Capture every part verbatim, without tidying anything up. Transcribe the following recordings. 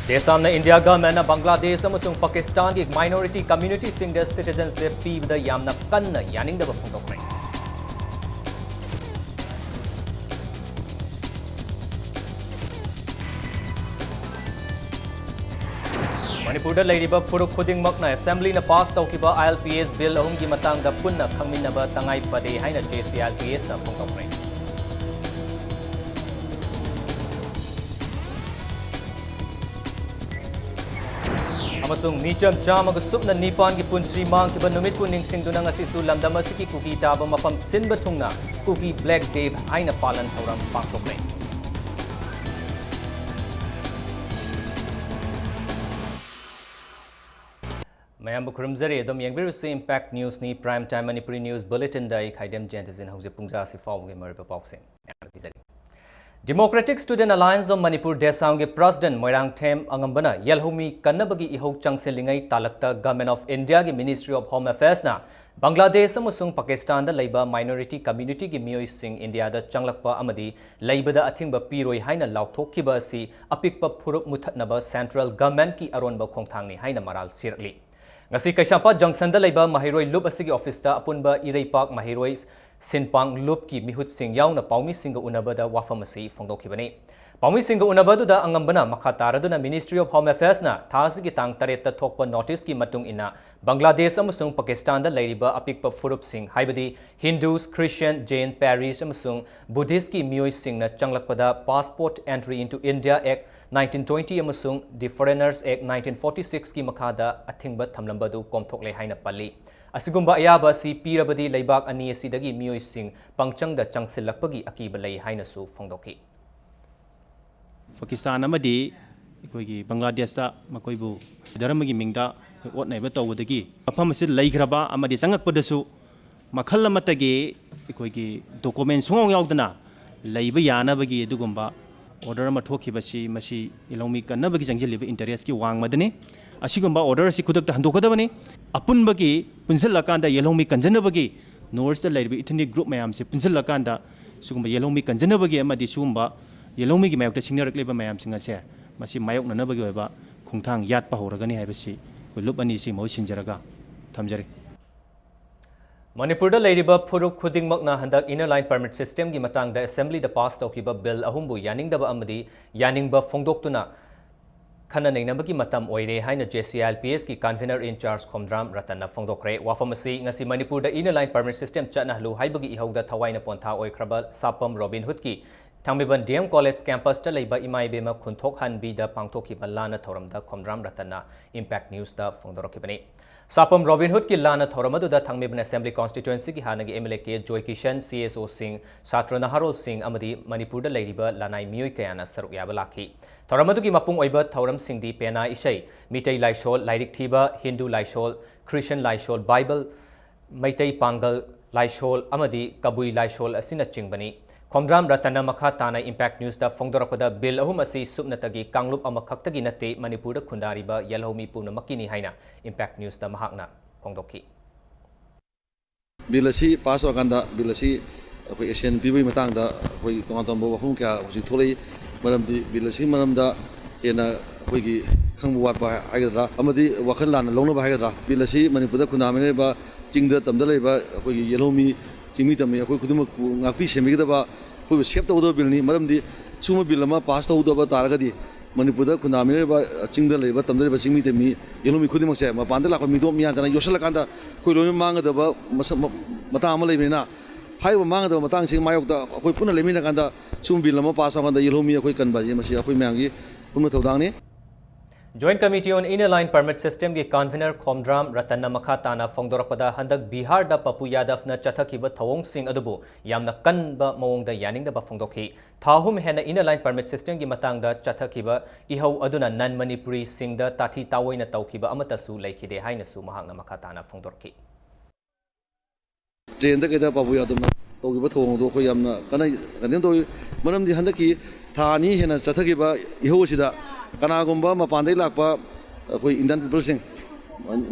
ꯗꯦꯁꯥꯝꯅ India ꯒꯚꯔꯟꯃꯦꯟꯠꯅ Bangladesh ꯑꯃꯁꯨꯡ ꯄꯥꯀꯤꯁꯇꯥꯟꯒꯤ minority ꯀꯝꯃ꯭ꯌꯨꯅꯤꯇꯤꯁꯤꯡꯗ citizenship ꯄꯤꯕꯗ ꯌꯥꯝꯅ ꯀꯟꯅ ꯌꯥꯅꯤꯡꯗꯕ ꯐꯣꯡꯗꯣꯛꯈ꯭ꯔꯦ꯫ ꯃꯅꯤꯄꯨꯔꯗ ꯂꯩꯔꯤꯕ ꯐꯨꯔꯨꯞ ꯈꯨꯗꯤꯡꯃꯛꯅ ꯑꯦꯁꯦꯝꯕ꯭ꯂꯤꯅ ꯄꯥꯁ ꯇꯧꯈꯤꯕ ILPS ꯕꯤꯜ ꯑꯍꯨꯝꯒꯤ ꯃꯇꯥꯡꯗ ꯄꯨꯟꯅ ꯈꯪꯃꯤꯟꯅꯕ ꯇꯉꯥꯏ ꯐꯗꯦ ꯍꯥꯏꯅ JCILPSꯅ ꯐꯣꯡꯗꯣꯛꯈ꯭ꯔꯦ꯫ ꯑꯃꯁꯨꯡ ꯃꯤꯆꯝ ꯆꯥꯝꯃꯒ ꯁꯨꯞꯅ ꯅꯤꯄꯥꯟꯒꯤ ꯄꯨꯟꯁꯤ ꯃꯥꯡꯈꯤꯕ ꯅꯨꯃꯤꯠꯄꯨ ꯅꯤꯡꯁꯤꯡꯗꯨꯅ ꯉꯁꯤꯁꯨ ꯂꯝꯗꯝ ꯑꯁꯤꯒꯤ ꯀꯨꯀꯤ ꯇꯥꯕ ꯃꯐꯝ ꯁꯤꯟꯕ ꯊꯨꯡꯅ ꯀꯨꯀꯤ ꯕ꯭ꯂꯦꯛ ꯗꯦ ꯍꯥꯏꯅ ꯄꯥꯂꯟ ꯊꯧꯔꯝ ꯄꯥꯡꯊꯣꯛꯂꯦ꯫ ꯃꯌꯥꯝꯕꯨ ꯈꯨꯔꯨꯝꯖꯔꯤ꯫ ꯑꯗꯨꯝ ꯌꯦꯡꯕꯤꯔꯤꯕꯁꯤ Impact Newsꯅꯤ꯫ Prime Time Manipuri News Bulletinꯗ ꯑꯩ ꯈꯥꯏꯗꯦꯝ ꯖꯌꯟꯇꯖꯤꯅ ꯍꯧꯖꯤꯛ ꯄꯨꯡꯖꯥ ꯑꯁꯤ ꯐꯥꯎꯕꯒꯤ ꯃꯔꯨꯑꯣꯏꯕ ꯄꯥꯎꯁꯤꯡ ꯄꯤꯖꯔꯤ꯫ Democratic Student Alliance of Manipur, ꯗꯦꯁꯥꯝꯒꯤ ꯄ꯭ꯔꯦꯁꯤꯗꯦꯟꯠ ꯃꯣꯏꯔꯥꯡꯊꯦꯝ ꯑꯉꯝꯕꯅ ꯌꯦꯜꯍꯧꯃꯤ ꯀꯟꯅꯕꯒꯤ ꯏꯍꯧ ꯆꯪꯁꯤꯜꯂꯤꯉꯩ ꯇꯥꯂꯛꯇ Government of Indiaꯒꯤ Ministry of Home Affairsꯅ ꯕꯪꯒ꯭ꯂꯥꯗꯦꯁ ꯑꯃꯁꯨꯡ ꯄꯥꯀꯤꯁꯇꯥꯟꯗ ꯂꯩꯕ minority communityꯒꯤ ꯃꯤꯑꯣꯏꯁꯤꯡ ꯏꯟꯗꯤꯌꯥꯗ ꯆꯪꯂꯛꯄ ꯑꯃꯗꯤ ꯂꯩꯕꯗ ꯑꯊꯤꯡꯕ ꯄꯤꯔꯣꯏ ꯍꯥꯏꯅ ꯂꯥꯎꯊꯣꯛꯈꯤꯕ ꯑꯁꯤ ꯑꯄꯤꯛꯄ ꯐꯨꯔꯨꯞ ꯃꯨꯊꯠꯅꯕ central governmentꯀꯤ ꯑꯔꯣꯟꯕ ꯈꯣꯡꯊꯥꯡꯅꯤ ꯍꯥꯏꯅ ꯃꯔꯥꯜ ꯁꯤꯔꯛꯂꯤ꯫ ꯉꯁꯤ ꯀꯩꯁꯥꯝꯄꯥꯠ ꯖꯪꯁꯟꯗ ꯂꯩꯕ ꯃꯍꯩꯔꯣꯏ ꯂꯨꯞ ꯑꯁꯤꯒꯤ ꯑꯣꯐꯤꯁꯇ ꯑꯄꯨꯟꯕ ꯏꯔꯩꯄꯥꯛ ꯃꯍꯩꯔꯣꯏ ꯁꯤꯟꯄꯥꯡ ꯂꯨꯞꯀꯤ ꯃꯤꯍꯨꯠꯁꯤꯡ ꯌꯥꯎꯅ ꯄꯥꯎꯃꯤꯁꯤꯡꯒ ꯎꯅꯕꯗ ꯋꯥꯐꯝ ꯑꯁꯤ ꯐꯣꯡꯗꯣꯛꯈꯤꯕꯅꯤ꯫ ꯄꯥꯎꯃꯤꯁꯤꯡꯒ ꯎꯅꯕ ꯑꯗꯨꯗ ꯑꯉꯝꯕꯅ ꯃꯈꯥ ꯇꯥꯔꯗꯨꯅ Ministry of Home Affairsꯅ ꯊꯥ ꯑꯁꯤꯒꯤ ꯇꯥꯡ ꯇꯔꯦꯠꯇ ꯊꯣꯛꯄ noticeꯀꯤ ꯃꯇꯨꯡ ꯏꯟꯅ ꯕꯪꯒ꯭ꯂꯥꯗꯦꯁ ꯑꯃꯁꯨꯡ ꯄꯥꯀꯤꯁꯇꯥꯟꯗ ꯂꯩꯔꯤꯕ ꯑꯄꯤꯛꯄ ꯐꯨꯔꯨꯞꯁꯤꯡ, ꯍꯥꯏꯕꯗꯤ Hindus, Christian, Jain, Parish ꯑꯃꯁꯨꯡ Buddhistꯀꯤ ꯃꯤꯑꯣꯏꯁꯤꯡꯅ ꯆꯪꯂꯛꯄꯗ Passport Entry into India Act nineteen twenty ꯑꯃꯁꯨꯡ The Foreigners Act nineteen forty sixꯀꯤ ꯃꯈꯥꯗ ꯑꯊꯤꯡꯕ ꯊꯝꯂꯝꯕ ꯑꯗꯨ ꯀꯣꯝꯊꯣꯛꯂꯦ ꯍꯥꯏꯅ ꯄꯜꯂꯤ꯫ ꯑꯁꯤꯒꯨꯝꯕ ꯑꯌꯥꯕ ꯑꯁꯤ ꯄꯤꯔꯕꯗꯤ ꯂꯩꯕꯥꯛ ꯑꯅꯤ ꯑꯁꯤꯗꯒꯤ ꯃꯤꯑꯣꯏꯁꯤꯡ ꯄꯪꯆꯪꯗ ꯆꯪꯁꯤꯜꯂꯛꯄꯒꯤ ꯑꯀꯤꯕ ꯂꯩ ꯍꯥꯏꯅꯁꯨ ꯐꯣꯡꯗꯣꯛꯈꯤ꯫ ꯄꯥꯀꯤꯁꯇꯥꯟ ꯑꯃꯗꯤ ꯑꯩꯈꯣꯏꯒꯤ ꯕꯪꯒ꯭ꯂꯥꯗꯦꯁꯇ ꯃꯈꯣꯏꯕꯨ ꯙꯔꯃꯒꯤ ꯃꯤꯡꯗ ꯑꯩꯈꯣꯏ ꯑꯣꯠ ꯅꯩꯕ ꯇꯧꯕꯗꯒꯤ ꯃꯐꯝ ꯑꯁꯤꯗ ꯂꯩꯈ꯭ꯔꯕ ꯑꯃꯗꯤ ꯆꯪꯉꯛꯄꯗꯁꯨ ꯃꯈꯜ ꯑꯃꯠꯇꯒꯤ ꯑꯩꯈꯣꯏꯒꯤ document ꯁꯨꯡꯌꯥꯎ ꯌꯥꯎꯗꯅ ꯂꯩꯕ ꯌꯥꯅꯕꯒꯤ ꯑꯗꯨꯒꯨꯝꯕ order ꯑꯃ ꯊꯣꯛꯈꯤꯕꯁꯤ, ꯃꯁꯤ ꯌꯦꯜꯍꯧꯃꯤ ꯀꯟꯅꯕꯒꯤ ꯆꯪꯁꯤꯜꯂꯤꯕ interestꯀꯤ ꯋꯥꯡꯃꯗꯅꯤ꯫ ꯑꯁꯤꯒꯨꯝꯕ order ꯑꯁꯤ ꯈꯨꯗꯛꯇ ꯍꯟꯗꯣꯛꯀꯗꯕꯅꯤ꯫ ꯑꯄꯨꯟꯕꯒꯤ ꯄꯨꯟꯁꯤꯜꯂꯀꯥꯟꯗ ꯌꯦꯜꯍꯧꯃꯤ ꯀꯟꯖꯅꯕꯒꯤ, North Eastꯇ ꯂꯩꯔꯤꯕ ethnic group ꯃꯌꯥꯝꯁꯦ ꯄꯨꯟꯁꯤꯜꯂꯀꯥꯟꯗ ꯁꯤꯒꯨꯝꯕ ꯌꯦꯜꯍꯧꯃꯤ ꯀꯟꯖꯅꯕꯒꯤ ꯑꯃꯗꯤ ꯁꯤꯒꯨꯝꯕ ꯌꯦꯜꯍꯧꯃꯤꯒꯤ ꯃꯥꯌꯣꯛꯇ ꯁꯤꯡꯅꯔꯛꯂꯤꯕ ꯃꯌꯥꯝꯁꯤꯡ ꯑꯁꯦ ꯃꯁꯤ ꯃꯥꯌꯣꯛꯅꯅꯕꯒꯤ ꯑꯣꯏꯕ ꯈꯣꯡꯊꯥꯡ ꯌꯥꯠꯄ ꯍꯧꯔꯒꯅꯤ ꯍꯥꯏꯕꯁꯤ ꯑꯩꯈꯣꯏ ꯂꯨꯞ ꯑꯅꯤꯁꯤ ꯃꯍꯨꯠ ꯁꯤꯟꯖꯔꯒ ꯊꯝꯖꯔꯤ꯫ ꯃꯅꯤꯄꯨꯔꯗ ꯂꯩꯔꯤꯕ ꯐꯨꯔꯨꯞ ꯈꯨꯗꯤꯡꯃꯛꯅ ꯍꯟꯗꯛ Inner Line Permit System ꯒꯤ ꯃꯇꯥꯡꯗ Assembly ꯗ pass ꯇꯧꯈꯤꯕ bill ꯑꯍꯨꯝꯕꯨ ꯌꯥꯅꯤꯡꯗꯕ ꯑꯃꯗꯤ ꯌꯥꯅꯤꯡꯕ ꯐꯣꯡꯗꯣꯛꯇꯨꯅ ꯈꯟꯅ ꯅꯩꯅꯕꯒꯤ ꯃꯇꯝ ꯑꯣꯏꯔꯦ ꯍꯥꯏꯅ J C I L P S ꯀꯤ Convener in Charge ꯈꯣꯝꯗ꯭ꯔꯥꯝ ꯔꯇꯟꯅ ꯐꯣꯡꯗꯣꯛꯈ꯭ꯔꯦ꯫ ꯋꯥꯐꯝ ꯑꯁꯤ ꯉꯁꯤ ꯃꯅꯤꯄꯨꯔꯗ Inner Line Permit System ꯆꯠꯅꯍꯜꯂꯨ ꯍꯥꯏꯕꯒꯤ ꯏꯍꯧꯗ ꯊꯋꯥꯏꯅ ꯄꯣꯟꯊꯥ ꯑꯣꯏꯈ꯭ꯔꯕ ꯁꯥꯄꯝ ꯔꯣꯕꯤꯟ ꯍꯨꯗꯀꯤ ꯊꯥꯡꯃꯩꯕꯟ D M College campus ꯇ ꯂꯩꯕ ꯏꯃꯥ ꯏꯕꯦꯝꯃ ꯈꯨꯟꯊꯣꯛꯍꯟꯕꯤꯗ ꯄꯥꯡꯊꯣꯛꯈꯤꯕ ꯂꯥꯟꯅ ꯊꯧꯔꯝꯗ ꯈꯣꯝꯗ꯭ꯔꯥꯝ ꯔꯇꯟꯅ Impact News ꯇ ꯐꯣꯡꯗꯣꯔꯛꯈꯤꯕꯅꯤ꯫ ꯁꯥꯄꯝ ꯔꯣꯕꯤꯟ ꯍꯨꯗꯀꯤ ꯂꯥꯟꯅ ꯊꯧꯔꯝ ꯑꯗꯨꯗ ꯊꯥꯡꯃꯩꯕꯟ Assembly Constituency ꯒꯤ ꯍꯥꯟꯅꯒꯤ M L A K joy Kisan, C S O ꯁꯤꯡ, ꯁꯥꯇ꯭ꯔ ꯅꯍꯥꯔꯣꯜꯁꯤꯡ ꯑꯃꯗꯤ ꯃꯅꯤꯄꯨꯔꯗ ꯂꯩꯔꯤꯕ ꯂꯅꯥꯏ ꯃꯤꯑꯣꯏ ꯀꯌꯥꯅ ꯁꯔꯨꯛ ꯌꯥꯕ ꯂꯥꯛꯈꯤ꯫ ꯊꯧꯔꯝ ꯑꯗꯨꯒꯤ ꯃꯄꯨꯡ ꯑꯣꯏꯕ ꯊꯧꯔꯝꯁꯤꯡꯗꯤ ꯄꯦꯅꯥ ꯏꯁꯩ, ꯃꯤꯇꯩ ꯂꯥꯏꯁꯣꯜ, ꯂꯥꯏꯔꯤꯛ ꯊꯤꯕ, ꯍꯤꯟꯗꯨ ꯂꯥꯏꯁꯣꯜ, ꯈ꯭ꯔꯤꯁꯇꯤꯌꯟ ꯂꯥꯏꯁꯣꯜ, ꯕꯥꯏꯕꯜ, ꯃꯩꯇꯩ ꯄꯥꯡꯒꯜ ꯂꯥꯏꯁꯣꯜ ꯑꯃꯗꯤ ꯀꯕꯨꯏ ꯂꯥꯏꯁꯣꯜ ꯑꯁꯤꯅꯆꯤꯡꯕꯅꯤ꯫ ꯈꯣꯝꯗ꯭ꯔꯥꯝ ꯔꯇꯟꯅ ꯃꯈꯥ ꯇꯥꯅ Impact News ꯇ ꯐꯣꯡꯗꯣꯔꯛꯄꯗ, bill ꯑꯍꯨꯝ ꯑꯁꯤ ꯁꯨꯞꯅꯇꯒꯤ ꯀꯥꯡꯂꯨꯞ ꯑꯃꯈꯛꯇꯒꯤ ꯅꯠꯇꯦ, ꯃꯅꯤꯄꯨꯔꯗ ꯈꯨꯟꯗꯥꯔꯤꯕ ꯌꯦꯜꯍꯧꯃꯤ ꯄꯨꯝꯅꯃꯛꯀꯤꯅꯤ ꯍꯥꯏꯅ Impact News ꯇ ꯃꯍꯥꯛꯅ ꯐꯣꯡꯗꯣꯛꯈꯤ꯫ Bill ꯑꯁꯤ pass ꯇꯧꯔꯀꯥꯟꯗ, bill ꯑꯁꯤ ꯑꯩꯈꯣꯏ assent ꯄꯤꯕꯒꯤ ꯃꯇꯥꯡꯗ ꯑꯩꯈꯣꯏ ꯇꯣꯉꯥꯟ ꯇꯣꯉꯥꯟꯕ ꯋꯥꯐꯝ ꯀꯌꯥ ꯍꯧꯖꯤꯛ ꯊꯣꯛꯂꯛꯏ꯫ ꯃꯔꯝꯗꯤ bill ꯑꯁꯤꯒꯤ ꯃꯔꯝꯗ ꯍꯦꯟꯅ ꯑꯩꯈꯣꯏꯒꯤ ꯈꯪꯕ ꯋꯥꯠꯄ ꯍꯥꯏꯒꯗ꯭ꯔꯥ, ꯑꯃꯗꯤ ꯋꯥꯈꯜ ꯂꯥꯟꯅ ꯂꯧꯅꯕ ꯍꯥꯏꯒꯗ꯭ꯔꯥ, bill ꯑꯁꯤ ꯃꯅꯤꯄꯨꯔꯗ ꯈꯨꯟꯗꯥꯃꯤꯟꯅꯔꯤꯕ ꯆꯤꯡꯗ ꯇꯝꯗ ꯂꯩꯕ ꯑꯩꯈꯣꯏꯒꯤ ꯌꯦꯜꯍꯧꯃꯤ, ꯆꯤꯡꯃꯤ ꯇꯝꯃꯤ ꯑꯩꯈꯣꯏ ꯈꯨꯗꯤꯡꯃꯛꯄꯨ ꯉꯥꯛꯄꯤ ꯁꯦꯟꯕꯤꯒꯗꯕ, ꯑꯩꯈꯣꯏꯕꯨ save ꯇꯧꯒꯗꯕ bill ꯅꯤ꯫ ꯃꯔꯝꯗꯤ ꯁꯤꯒꯨꯝꯕ bill ꯑꯃ pass ꯇꯧꯗꯕ ꯇꯥꯔꯒꯗꯤ ꯃꯅꯤꯄꯨꯔꯗ ꯈꯨꯟꯗꯥꯃꯤꯟꯅꯔꯤꯕ ꯆꯤꯡꯗ ꯂꯩꯔꯤꯕ, ꯇꯝꯗ ꯂꯩꯔꯤꯕ ꯆꯤꯡꯃꯤ ꯇꯝꯃꯤ ꯌꯦꯜꯍꯧꯃꯤ ꯈꯨꯗꯤꯡꯃꯛꯁꯦ ꯃꯄꯥꯟꯗ ꯂꯥꯛꯄ ꯃꯤꯇꯣꯞ ꯃꯤꯌꯥꯟ ꯆꯥꯅ ꯌꯣꯠꯁꯤꯜꯂꯀꯥꯟꯗ ꯑꯩꯈꯣꯏ ꯂꯣꯏꯅ ꯃꯥꯡꯒꯗꯕ ꯃꯁ-, ꯃ-, ꯃꯇꯥꯡ ꯑꯃ ꯂꯩꯕꯅꯤꯅ, ꯍꯥꯏꯔꯤꯕ ꯃꯥꯡꯒꯗꯕ ꯃꯇꯥꯡꯁꯤꯡ ꯃꯥꯌꯣꯛꯇ ꯑꯩꯈꯣꯏ ꯄꯨꯟꯅ ꯂꯩꯃꯤꯟꯅꯀꯥꯟꯗ ꯁꯤꯒꯨꯝꯕ bill ꯑꯃ pass ꯇꯧꯔꯀꯥꯟꯗ ꯌꯦꯜꯍꯧꯃꯤ ꯑꯩꯈꯣꯏ ꯀꯟꯕ ꯍꯥꯏꯁꯦ ꯃꯁꯤ ꯑꯩꯈꯣꯏ ꯃꯌꯥꯝꯒꯤ ꯄꯨꯟꯕ ꯊꯧꯗꯥꯡꯅꯤ꯫ Joint Committee on Inner Line Permit System ꯒꯤ Convener ꯈꯣꯝꯗ꯭ꯔꯥꯝ ꯔꯇꯟꯅ ꯃꯈꯥ ꯇꯥꯅ ꯐꯣꯡꯗꯣꯔꯛꯄꯗ, ꯍꯟꯗꯛ ꯕꯤꯍꯥꯔꯗ ꯄꯄꯨ ꯌꯥꯗꯕꯅ ꯆꯠꯊꯈꯤꯕ ꯊꯧꯑꯣꯡꯁꯤꯡ ꯑꯗꯨꯕꯨ ꯌꯥꯝꯅ ꯀꯟꯕ ꯃꯑꯣꯡꯗ ꯌꯥꯅꯤꯡꯗꯕ ꯐꯣꯡꯗꯣꯛꯈꯤ꯫ ꯊꯥ ꯑꯍꯨꯝ ꯍꯦꯟꯅ Inner Line Permit System ꯒꯤ ꯃꯇꯥꯡꯗ ꯆꯠꯊꯈꯤꯕ ꯏꯍꯧ ꯑꯗꯨꯅ non Manipuri ꯁꯤꯡꯗ ꯇꯥꯊꯤ ꯇꯥꯑꯣꯏꯅ ꯇꯧꯈꯤꯕ ꯑꯃꯠꯇꯁꯨ ꯂꯩꯈꯤꯗꯦ ꯍꯥꯏꯅꯁꯨ ꯃꯍꯥꯛꯅ ꯃꯈꯥ ꯇꯥꯅ ꯐꯣꯡꯗꯣꯔꯛꯈꯤ꯫ Train ꯗ ꯀꯩꯗ ꯄꯥꯕꯨ ꯌꯥꯗꯕꯅ ꯇꯧꯈꯤꯕ ꯊꯧꯑꯣꯡ ꯑꯗꯨ ꯑꯩꯈꯣꯏ ꯌꯥꯝꯅ ꯀꯟꯅ condemn ꯇꯧꯏ꯫ ꯃꯔꯝꯗꯤ ꯍꯟꯗꯛꯀꯤ ꯊꯥ ꯑꯅꯤ ꯍꯦꯟꯅ ꯆꯠꯊꯈꯤꯕ ꯏꯍꯧ ꯑꯁꯤꯗ ꯀꯅꯥꯒꯨꯝꯕ ꯃꯄꯥꯟꯗꯒꯤ ꯂꯥꯛꯄ ꯑꯩꯈꯣꯏ Indian people ꯁꯤꯡ,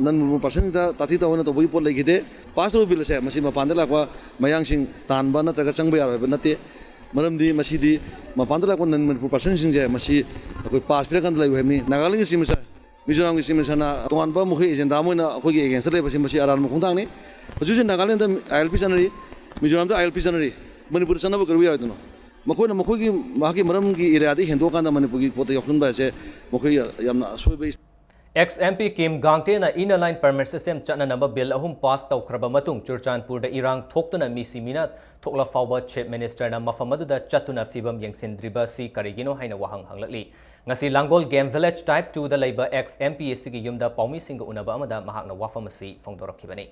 non Manipuri person ꯁꯤꯡꯗ ꯇꯥꯊꯤ ꯇꯥꯑꯣꯏꯅ ꯇꯧꯕꯒꯤ ꯄꯣꯠ ꯂꯩꯈꯤꯗꯦ꯫ Pass ꯇꯧꯕ bill ꯑꯁꯦ ꯃꯁꯤ ꯃꯄꯥꯟꯗ ꯂꯥꯛꯄ ꯃꯌꯥꯡꯁꯤꯡ ꯇꯥꯟꯕ ꯅꯠꯇ꯭ꯔꯒ ꯆꯪꯕ ꯌꯥꯔꯣꯏ ꯍꯥꯏꯕ ꯅꯠꯇꯦ꯫ ꯃꯔꯝꯗꯤ ꯃꯁꯤꯗꯤ ꯃꯄꯥꯟꯗ ꯂꯥꯛꯄ ꯅꯟ ꯃꯅꯤꯄꯨꯔ ꯄꯥꯔꯁꯟꯁꯤꯡꯁꯦ ꯃꯁꯤ ꯑꯩꯈꯣꯏ ꯄꯥꯁ ꯄꯤꯔꯀꯥꯟꯗ ꯂꯩꯌꯨ ꯍꯥꯏꯕꯅꯤ꯫ ꯅꯥꯒꯥꯂꯦꯟꯒꯤ ꯆꯤꯐ ꯃꯤꯅꯤꯁꯇꯔ, ꯃꯤꯖꯣꯔꯥꯝꯒꯤ ꯆꯤꯐ ꯃꯤꯅꯤꯁꯇꯔꯅ ꯇꯣꯉꯥꯟꯕ ꯃꯈꯣꯏ ꯑꯦꯖꯦꯟꯗꯥ ꯑꯃ ꯑꯣꯏꯅ ꯑꯩꯈꯣꯏꯒꯤ ꯑꯦꯒꯦꯟꯁꯇ ꯂꯩꯕꯁꯤ ꯃꯁꯤ ꯑꯔꯥꯟꯕ ꯈꯣꯡꯊꯥꯡꯅꯤ꯫ ꯍꯧꯖꯤꯛ ꯍꯧꯖꯤꯛ ꯅꯥꯒꯥꯂꯦꯟꯗ ꯑꯥꯏ ꯑꯦꯜ ꯄꯤ ꯆꯠꯅꯔꯤ, ꯃꯤꯖꯣꯔꯥꯝꯗ ꯑꯥꯏ ꯑꯦꯜ ꯄꯤ ꯆꯠꯅꯔꯤ, ꯃꯅꯤꯄꯨꯔꯗ ꯆꯠꯅꯕ ꯀꯩꯗꯧꯕ ꯌꯥꯔꯣꯏꯗꯣꯏꯅꯣ? ꯃꯈꯣꯏꯅ ꯃꯈꯣꯏꯒꯤ ꯃꯍꯥꯛꯀꯤ ꯃꯔꯝꯒꯤ ꯑꯦꯔꯤꯌꯥꯗꯒꯤ ꯍꯦꯟꯗꯣꯛꯑꯀꯥꯟꯗ ꯃꯅꯤꯄꯨꯔꯒꯤ ꯄꯣꯠꯇ ꯌꯥꯎꯁꯟꯕ ꯍꯥꯏꯁꯦ ꯃꯈꯣꯏ ꯌꯥꯝꯅ ꯑꯁꯣꯏꯕ ꯑꯦꯛꯁ ꯑꯦꯝ ꯄꯤ ꯀꯤꯝ ꯒꯥꯡꯇꯦꯅ Inner Line Permit System ꯆꯠꯅꯅꯕ ꯕꯤꯜ ꯑꯍꯨꯝ ꯄꯥꯁ ꯇꯧꯈ꯭ꯔꯕ ꯃꯇꯨꯡ ꯆꯨꯔꯆꯥꯟꯄꯨꯔꯗ ꯏꯔꯥꯡ ꯊꯣꯛꯇꯨꯅ ꯃꯤ ꯁꯤ ꯃꯤꯅ ꯊꯣꯛꯂ ꯐꯥꯎꯕ ꯆꯤꯐ ꯃꯤꯅꯤꯁꯇꯔꯅ ꯃꯐꯝ ꯑꯗꯨꯗ ꯆꯠꯇꯨꯅ ꯐꯤꯕꯝ ꯌꯦꯡꯁꯤꯟꯗ꯭ꯔꯤꯕ ꯑꯁꯤ ꯀꯔꯤꯒꯤꯅꯣ ꯍꯥꯏꯅ ꯋꯥꯍꯪ ꯍꯪꯂꯛꯂꯤ꯫ ꯉꯁꯤ ꯂꯥꯡꯒꯣꯜ ꯒꯦꯝ ꯚꯤꯂꯦꯖ ꯇꯥꯏꯞ ꯇꯨꯗ ꯂꯩꯕ ꯑꯦꯛꯁ ꯑꯦꯝ ꯄꯤ ꯑꯁꯤꯒꯤ ꯌꯨꯝꯗ ꯄꯥꯎꯃꯤꯁꯤꯡꯒ ꯎꯅꯕ ꯑꯃꯗ ꯃꯍꯥꯛꯅ ꯋꯥꯐꯝ ꯑꯁꯤ ꯐꯣꯡꯗꯣꯔꯛꯈꯤꯕꯅꯤ꯫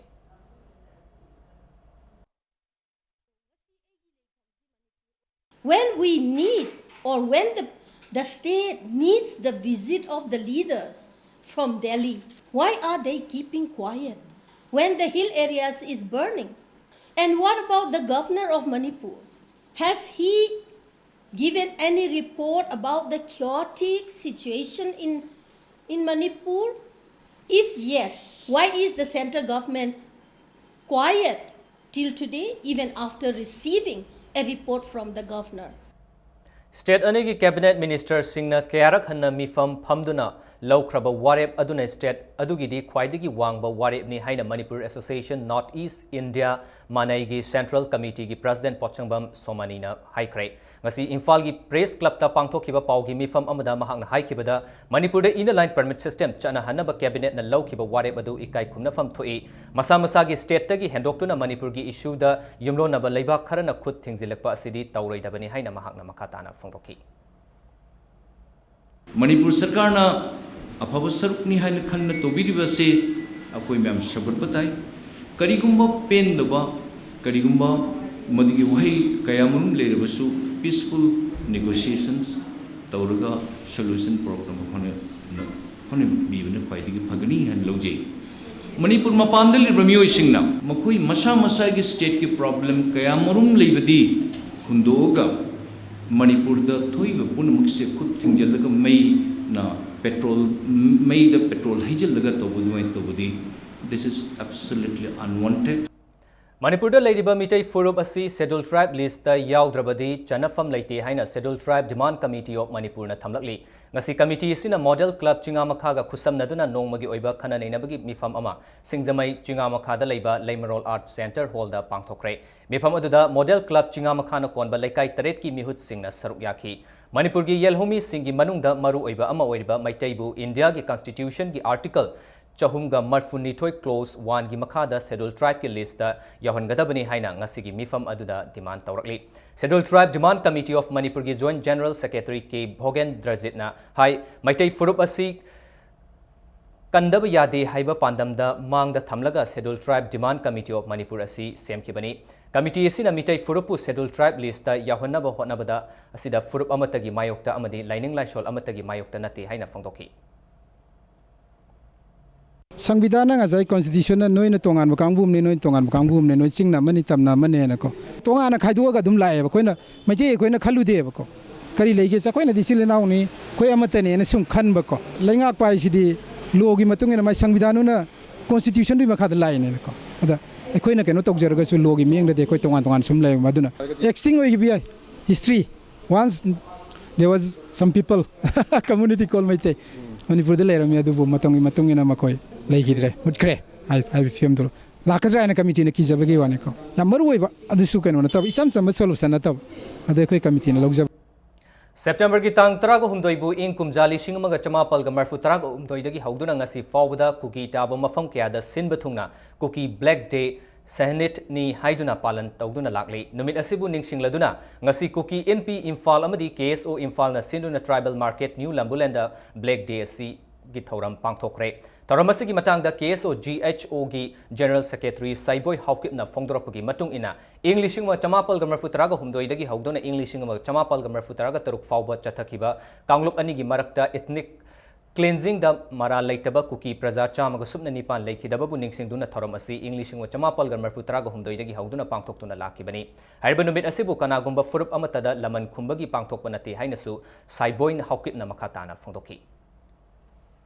When we need, or when the, the state needs the visit of the leaders from Delhi, why are they keeping quiet when the hill areas is burning? And what about the governor of Manipur? Has he given any report about the chaotic situation in, in Manipur? If yes, why is the central government quiet till today, even after receiving a report from the governor? State ꯑꯅꯤꯒꯤ cabinet ꯃꯤꯅꯤꯁꯇꯔꯁꯤꯡꯅ ꯀꯌꯥꯔꯛ ꯍꯟꯅ ꯃꯤꯐꯝ ꯐꯝꯗꯨꯅ ꯂꯧꯈ꯭ꯔꯕ ꯋꯥꯔꯦꯞ ꯑꯗꯨꯅ state ꯑꯗꯨꯒꯤꯗꯤ ꯈ꯭ꯋꯥꯏꯗꯒꯤ ꯋꯥꯡꯕ ꯋꯥꯔꯦꯞꯅꯤ ꯍꯥꯏꯅ Manipur association north east India ꯃꯥꯅꯩꯒꯤ ꯁꯦꯟꯇ꯭ꯔꯦꯜ ꯀꯃꯤꯇꯤꯒꯤ ꯄ꯭ꯔꯁꯤꯗꯦꯟꯠ ꯄꯣꯠꯁꯪꯕꯝ ꯁꯣꯃꯥꯅꯤꯅ ꯍꯥꯏꯈ꯭ꯔꯦ꯫ ꯉꯁꯤ ꯏꯝꯐꯥꯜꯒꯤ ꯄ꯭ꯔꯦꯁ ꯀ꯭ꯂꯕꯇ ꯄꯥꯡꯊꯣꯛꯈꯤꯕ ꯄꯥꯎꯒꯤ ꯃꯤꯐꯝ ꯑꯃꯗ ꯃꯍꯥꯛꯅ ꯍꯥꯏꯈꯤꯕꯗ, ꯃꯅꯤꯄꯨꯔꯗ Inner Line Permit System ꯆꯠꯅꯍꯟꯅꯕ ꯀꯦꯕꯤꯅꯦꯠꯅ ꯂꯧꯈꯤꯕ ꯋꯥꯔꯦꯞ ꯑꯗꯨ ꯏꯀꯥꯏ ꯈꯨꯝꯅꯐꯝ ꯊꯣꯛꯏ꯫ ꯃꯁꯥ ꯃꯁꯥꯒꯤ ꯁ꯭ꯇꯦꯠꯇꯒꯤ ꯍꯦꯟꯗꯣꯛꯇꯨꯅ ꯃꯅꯤꯄꯨꯔꯒꯤ ꯏꯁꯨꯗ ꯌꯨꯝꯂꯣꯟꯅꯕ ꯂꯩꯕꯥꯛ ꯈꯔꯅ ꯈꯨꯠ ꯊꯤꯡꯖꯤꯜꯂꯛꯄ ꯑꯁꯤꯗꯤ ꯇꯧꯔꯣꯏꯗꯕꯅꯤ ꯍꯥꯏꯅ ꯃꯍꯥꯛꯅ ꯃꯈꯥ ꯇꯥꯅ ꯐꯣꯡꯗꯣꯛꯈꯤ꯫ ꯃꯅꯤꯄꯨꯔ ꯁꯔꯀꯥꯔꯅ ꯑꯐꯕ ꯁꯔꯨꯛꯅꯤ ꯍꯥꯏꯅ ꯈꯟꯅ ꯇꯧꯕꯤꯔꯤꯕ ꯑꯁꯤ ꯑꯩꯈꯣꯏ ꯃꯌꯥꯝ ꯁꯧꯒꯠꯄ ꯇꯥꯏ꯫ ꯀꯔꯤꯒꯨꯝꯕ ꯄꯦꯟꯗꯕ, ꯀꯔꯤꯒꯨꯝꯕ ꯃꯗꯨꯒꯤ ꯋꯥꯍꯩ ꯀꯌꯥꯃꯔꯨꯝ ꯂꯩꯔꯕꯁꯨ, peaceful negotiations ꯇꯧꯔꯒ solution ꯄꯨꯔꯛꯅꯕ ꯍꯣꯠꯅ-, ꯍꯣꯠꯅꯕꯤꯕꯅ ꯈ꯭ꯋꯥꯏꯗꯒꯤ ꯐꯒꯅꯤ ꯍꯥꯏꯅ ꯂꯧꯖꯩ꯫ ꯃꯅꯤꯄꯨꯔ ꯃꯄꯥꯟꯗ ꯂꯩꯔꯤꯕ ꯃꯤꯑꯣꯏꯁꯤꯡꯅ ꯃꯈꯣꯏ ꯃꯁꯥ ꯃꯁꯥꯒꯤ stateꯀꯤ problem ꯀꯌꯥꯃꯔꯨꯝ ꯂꯩꯕꯗꯤ ꯍꯨꯟꯗꯣꯛꯑꯒ ꯃꯅꯤꯄꯨꯔꯗ ꯊꯣꯛꯏꯕ ꯄꯨꯝꯅꯃꯛꯁꯦ ꯈꯨꯠ ꯊꯤꯡꯖꯤꯜꯂꯒ ꯃꯩꯅ petrol, ꯃꯩꯗ petrol ꯍꯩꯖꯤꯜꯂꯒ ꯇꯧꯕ ꯑꯗꯨꯃꯥꯏꯅ ꯇꯧꯕꯗꯤ, this is absolutely unwanted. ꯃꯅꯤꯄꯨꯔꯗ ꯂꯩꯔꯤꯕ ꯃꯤꯇꯩ ꯐꯨꯔꯨꯞ ꯑꯁꯤ Scheduled Tribe list ꯇ ꯌꯥꯎꯗ꯭ꯔꯕꯗꯤ ꯆꯟꯅꯐꯝ ꯂꯩꯇꯦ ꯍꯥꯏꯅ Scheduled Tribe Demand Committee of ꯃꯅꯤꯄꯨꯔꯅ ꯊꯝꯂꯛꯂꯤ꯫ ꯉꯁꯤ committee ꯑꯁꯤꯅ Model Club ꯆꯤꯉꯥꯃꯈꯥꯒ ꯈꯨꯠꯁꯝꯅꯗꯨꯅ ꯅꯣꯡꯃꯒꯤ ꯑꯣꯏꯕ ꯈꯟꯅ ꯅꯩꯅꯕꯒꯤ ꯃꯤꯐꯝ ꯑꯃ ꯁꯤꯡꯖꯃꯩ ꯆꯤꯉꯥꯃꯈꯥꯗ ꯂꯩꯕ ꯂꯩꯃꯔꯣꯜ Art Center Hall ꯗ ꯄꯥꯡꯊꯣꯛꯈ꯭ꯔꯦ꯫ ꯃꯤꯐꯝ ꯑꯗꯨꯗ Model Club ꯆꯤꯉꯥꯃꯈꯥꯅ ꯀꯣꯟꯕ ꯂꯩꯀꯥꯏ ꯇꯔꯦꯠꯀꯤ ꯃꯤꯍꯨꯠꯁꯤꯡꯅ ꯁꯔꯨꯛ ꯌꯥꯈꯤ꯫ ꯃꯅꯤꯄꯨꯔꯒꯤ ꯌꯦꯜꯍꯧꯃꯤꯁꯤꯡꯒꯤ ꯃꯅꯨꯡꯗ ꯃꯔꯨꯑꯣꯏꯕ ꯑꯃ ꯑꯣꯏꯔꯤꯕ ꯃꯩꯇꯩꯕꯨ ꯏꯟꯗꯤꯌꯥꯒꯤ Constitution ꯒꯤ Article ꯆꯍꯨꯝꯒ ꯃꯔꯐꯨꯅꯤꯊꯣꯏ Clause one ꯒꯤ ꯃꯈꯥꯗ Scheduled Tribe ꯀꯤ list ꯇ ꯌꯥꯎꯍꯟꯒꯗꯕꯅꯤ ꯍꯥꯏꯅ ꯉꯁꯤꯒꯤ ꯃꯤꯐꯝ ꯑꯗꯨꯗ demand ꯇꯧꯔꯛꯂꯤ꯫ Scheduled Tribe Demand Committee of ꯃꯅꯤꯄꯨꯔꯒꯤ Joint General Secretary ꯀꯦ ꯚꯣꯒꯦꯟꯗ꯭ꯔꯖꯤꯠꯅ ꯍꯥꯏ, ꯃꯩꯇꯩ ꯐꯨꯔꯨꯞ ꯑꯁꯤ ꯀꯟꯗꯕ ꯌꯥꯗꯦ ꯍꯥꯏꯕ ꯄꯥꯟꯗꯝꯗ ꯃꯥꯡꯗ ꯊꯝꯂꯒ Scheduled Tribe Demand Committee of Manipur ꯑꯁꯤ ꯁꯦꯝꯈꯤꯕꯅꯤ꯫ Committee ꯑꯁꯤꯅ ꯃꯤꯇꯩ ꯐꯨꯔꯨꯞꯄꯨ Scheduled Tribe list ꯇ ꯌꯥꯎꯍꯟꯅꯕ ꯍꯣꯠꯅꯕꯗ ꯑꯁꯤꯗ ꯐꯨꯔꯨꯞ ꯑꯃꯠꯇꯒꯤ ꯃꯥꯌꯣꯛꯇ ꯑꯃꯗꯤ ꯂꯥꯏꯅꯤꯡ ꯂꯥꯏꯁꯣꯜ ꯑꯃꯠꯇꯒꯤ ꯃꯥꯌꯣꯛꯇ ꯅꯠꯇꯦ ꯍꯥꯏꯅ ꯐꯣꯡꯗꯣꯛꯈꯤ꯫ ꯁꯪꯕꯤꯙꯥꯟꯅ ꯉꯁꯥꯏ Constitution ꯅ ꯅꯣꯏꯅ ꯇꯣꯉꯥꯟꯕ ꯀꯥꯡꯕꯨ ꯑꯃꯅꯤ, ꯅꯣꯏꯅ ꯇꯣꯉꯥꯟꯕ ꯀꯥꯡꯕꯨ ꯑꯃꯅꯤ, ꯅꯣꯏ ꯆꯤꯡꯅ ꯑꯃꯅꯤ, ꯇꯝꯅ ꯑꯃꯅꯤꯅꯀꯣ, ꯇꯣꯉꯥꯟꯅ ꯈꯥꯏꯗꯣꯛꯑꯒ ꯑꯗꯨꯝ ꯂꯥꯛꯑꯦꯕ꯫ ꯑꯩꯈꯣꯏꯅ, ꯃꯩꯇꯩ ꯑꯩꯈꯣꯏꯅ ꯈꯜꯂꯨꯗꯦꯕꯀꯣ꯫ ꯀꯔꯤ ꯂꯩꯒꯦ? ꯑꯩꯈꯣꯏꯅꯗꯤ ꯏꯆꯤꯜ ꯏꯅꯥꯎꯅꯤ, ꯑꯩꯈꯣꯏ ꯑꯃꯠꯇꯅꯦꯅ ꯁꯨꯝ ꯈꯟꯕꯀꯣ꯫ ꯂꯩꯉꯥꯛꯄ ꯍꯥꯏꯁꯤꯗꯤ law ꯒꯤ ꯃꯇꯨꯡ ꯏꯟꯅ, ꯃꯥꯏ ꯁꯪꯕꯤꯙꯥꯟꯗꯨꯅ Constitution ꯗꯨꯒꯤ ꯃꯈꯥꯗ ꯂꯥꯛꯏꯅꯦꯅꯀꯣ꯫ ꯑꯗ ꯑꯩꯈꯣꯏꯅ ꯀꯩꯅꯣ ꯇꯧꯖꯔꯒꯁꯨ law ꯒꯤ ꯃꯤꯠꯌꯦꯡꯗꯗꯤ ꯑꯩꯈꯣꯏ ꯇꯣꯉꯥꯟ ꯇꯣꯉꯥꯟ ꯁꯨꯝ ꯂꯩꯕ, ꯑꯗꯨꯅ extinct ꯑꯣꯏꯈꯤꯕ ꯌꯥꯏ꯫ History, once there was some people, community called Meitei, ꯃꯅꯤꯄꯨꯔꯗ ꯂꯩꯔꯝꯃꯤ, ꯑꯗꯨꯕꯨ ꯃꯇꯝꯒꯤ ꯃꯇꯨꯡ ꯏꯟꯅ ꯃꯈꯣꯏ ꯂꯩꯈꯤꯗ꯭ꯔꯦ, ꯃꯨꯠꯈ꯭ꯔꯦ ꯍꯥꯏ-, ꯍꯥꯏꯕ ꯐꯤꯕꯝꯗꯨ ꯂꯥꯛꯀꯗ꯭ꯔꯥ ꯍꯥꯏꯅ committee ꯅ ꯀꯤꯖꯕꯒꯤ ꯋꯥꯅꯤꯀꯣ꯫ ꯌꯥꯝ ꯃꯔꯨ ꯑꯣꯏꯕ, ꯑꯗꯨꯁꯨ ꯀꯩꯅꯣ ꯅꯠꯇꯕ, ꯏꯆꯝ ꯆꯝꯕ solution ꯅꯠꯇꯕ, ꯑꯗꯨ ꯑꯩꯈꯣꯏ committee ꯅ ꯂꯧꯖꯕ꯫ September ꯒꯤ ꯇꯥꯡ ꯇꯔꯥꯒ ꯍꯨꯝꯗꯣꯏꯕꯨ ꯏꯪ ꯀꯨꯝꯖꯥ ꯂꯤꯁꯤꯡ ꯑꯃꯒ ꯆꯃꯥꯄꯜꯒ ꯃꯔꯐꯨ ꯇꯔꯥꯒ ꯍꯨꯝꯗꯣꯏꯗꯒꯤ ꯍꯧꯗꯨꯅ ꯉꯁꯤ ꯐꯥꯎꯕꯗ ꯀꯨꯀꯤ ꯇꯥꯕ ꯃꯐꯝ ꯀꯌꯥꯗ ꯁꯤꯟꯕ ꯊꯨꯡꯅ ꯀꯨꯀꯤ Black Day, Sahnet ꯅꯤ ꯍꯥꯏꯗꯨꯅ ꯄꯥꯂꯟ ꯇꯧꯗꯨꯅ ꯂꯥꯛꯂꯤ꯫ ꯅꯨꯃꯤꯠ ꯑꯁꯤꯕꯨ ꯅꯤꯡꯁꯤꯡꯂꯗꯨꯅ ꯉꯁꯤ ꯀꯨꯀꯤ ꯏꯟꯄꯤ ꯏꯝꯐꯥꯜ ꯑꯃꯗꯤ ꯀꯦ ꯑꯦꯁ ꯑꯣ ꯏꯝꯐꯥꯜꯅ ꯁꯤꯟꯗꯨꯅ Tribal Market New ꯂꯝꯕꯨꯂꯦꯟꯗ Black Day ꯑꯁꯤꯒꯤ ꯊꯧꯔꯝ ꯄꯥꯡꯊꯣꯛꯈ꯭ꯔꯦ꯫ ꯊꯧꯔꯝ ꯑꯁꯤꯒꯤ ꯃꯇꯥꯡꯗ ꯀꯦ ꯑꯦꯁ ꯑꯣ ꯖꯤ ꯑꯩꯆ ꯑꯣ ꯒꯤ General Secretary ꯁꯥꯏꯕꯣꯏ ꯍꯥꯎꯀꯤꯞꯅ ꯐꯣꯡꯗꯣꯔꯛꯄꯒꯤ ꯃꯇꯨꯡ ꯏꯟꯅ, ꯏꯪ ꯂꯤꯁꯤꯡ ꯑꯃ ꯆꯃꯥꯄꯜꯒ ꯃꯔꯐꯨ ꯇꯔꯥꯒ ꯍꯨꯝꯗꯣꯏꯗꯒꯤ ꯍꯧꯗꯨꯅ ꯏꯪ ꯂꯤꯁꯤꯡ ꯑꯃ ꯆꯃꯥꯄꯜꯒ ꯃꯔꯐꯨ ꯇꯔꯥꯒ ꯇꯔꯨꯛ ꯐꯥꯎꯕ ꯆꯠꯊꯈꯤꯕ ꯀꯥꯡꯂꯨꯞ ꯑꯅꯤꯒꯤ ꯃꯔꯛꯇ ethnic cleansing ꯗ ꯃꯔꯥꯜ ꯂꯩꯇꯕ ꯀꯨꯀꯤ ꯄ꯭ꯔꯖꯥ ꯆꯥꯝꯃꯒ ꯁꯨꯞꯅ ꯅꯤꯄꯥꯟ ꯂꯩꯈꯤꯗꯕꯕꯨ ꯅꯤꯡꯁꯤꯡꯗꯨꯅ ꯊꯧꯔꯝ ꯑꯁꯤ ꯏꯪ ꯂꯤꯁꯤꯡ ꯑꯃ ꯆꯃꯥꯄꯜꯒ ꯃꯔꯐꯨ ꯇꯔꯥꯒ ꯍꯨꯝꯗꯣꯏꯗꯒꯤ ꯍꯧꯗꯨꯅ ꯄꯥꯡꯊꯣꯛꯇꯨꯅ ꯂꯥꯛꯈꯤꯕꯅꯤ꯫ ꯍꯥꯏꯔꯤꯕ ꯅꯨꯃꯤꯠ ꯑꯁꯤꯕꯨ ꯀꯅꯥꯒꯨꯝꯕ ꯐꯨꯔꯨꯞ ꯑꯃꯠꯇꯗ ꯂꯃꯟ ꯈꯨꯝꯕꯒꯤ ꯄꯥꯡꯊꯣꯛꯄ ꯅꯠꯇꯦ ꯍꯥꯏꯅꯁꯨ ꯁꯥꯏꯕꯣꯏ ꯍꯥꯎꯀꯤꯞꯅ ꯃꯈꯥ ꯇꯥꯅ ꯐꯣꯡꯗꯣꯛꯈꯤ꯫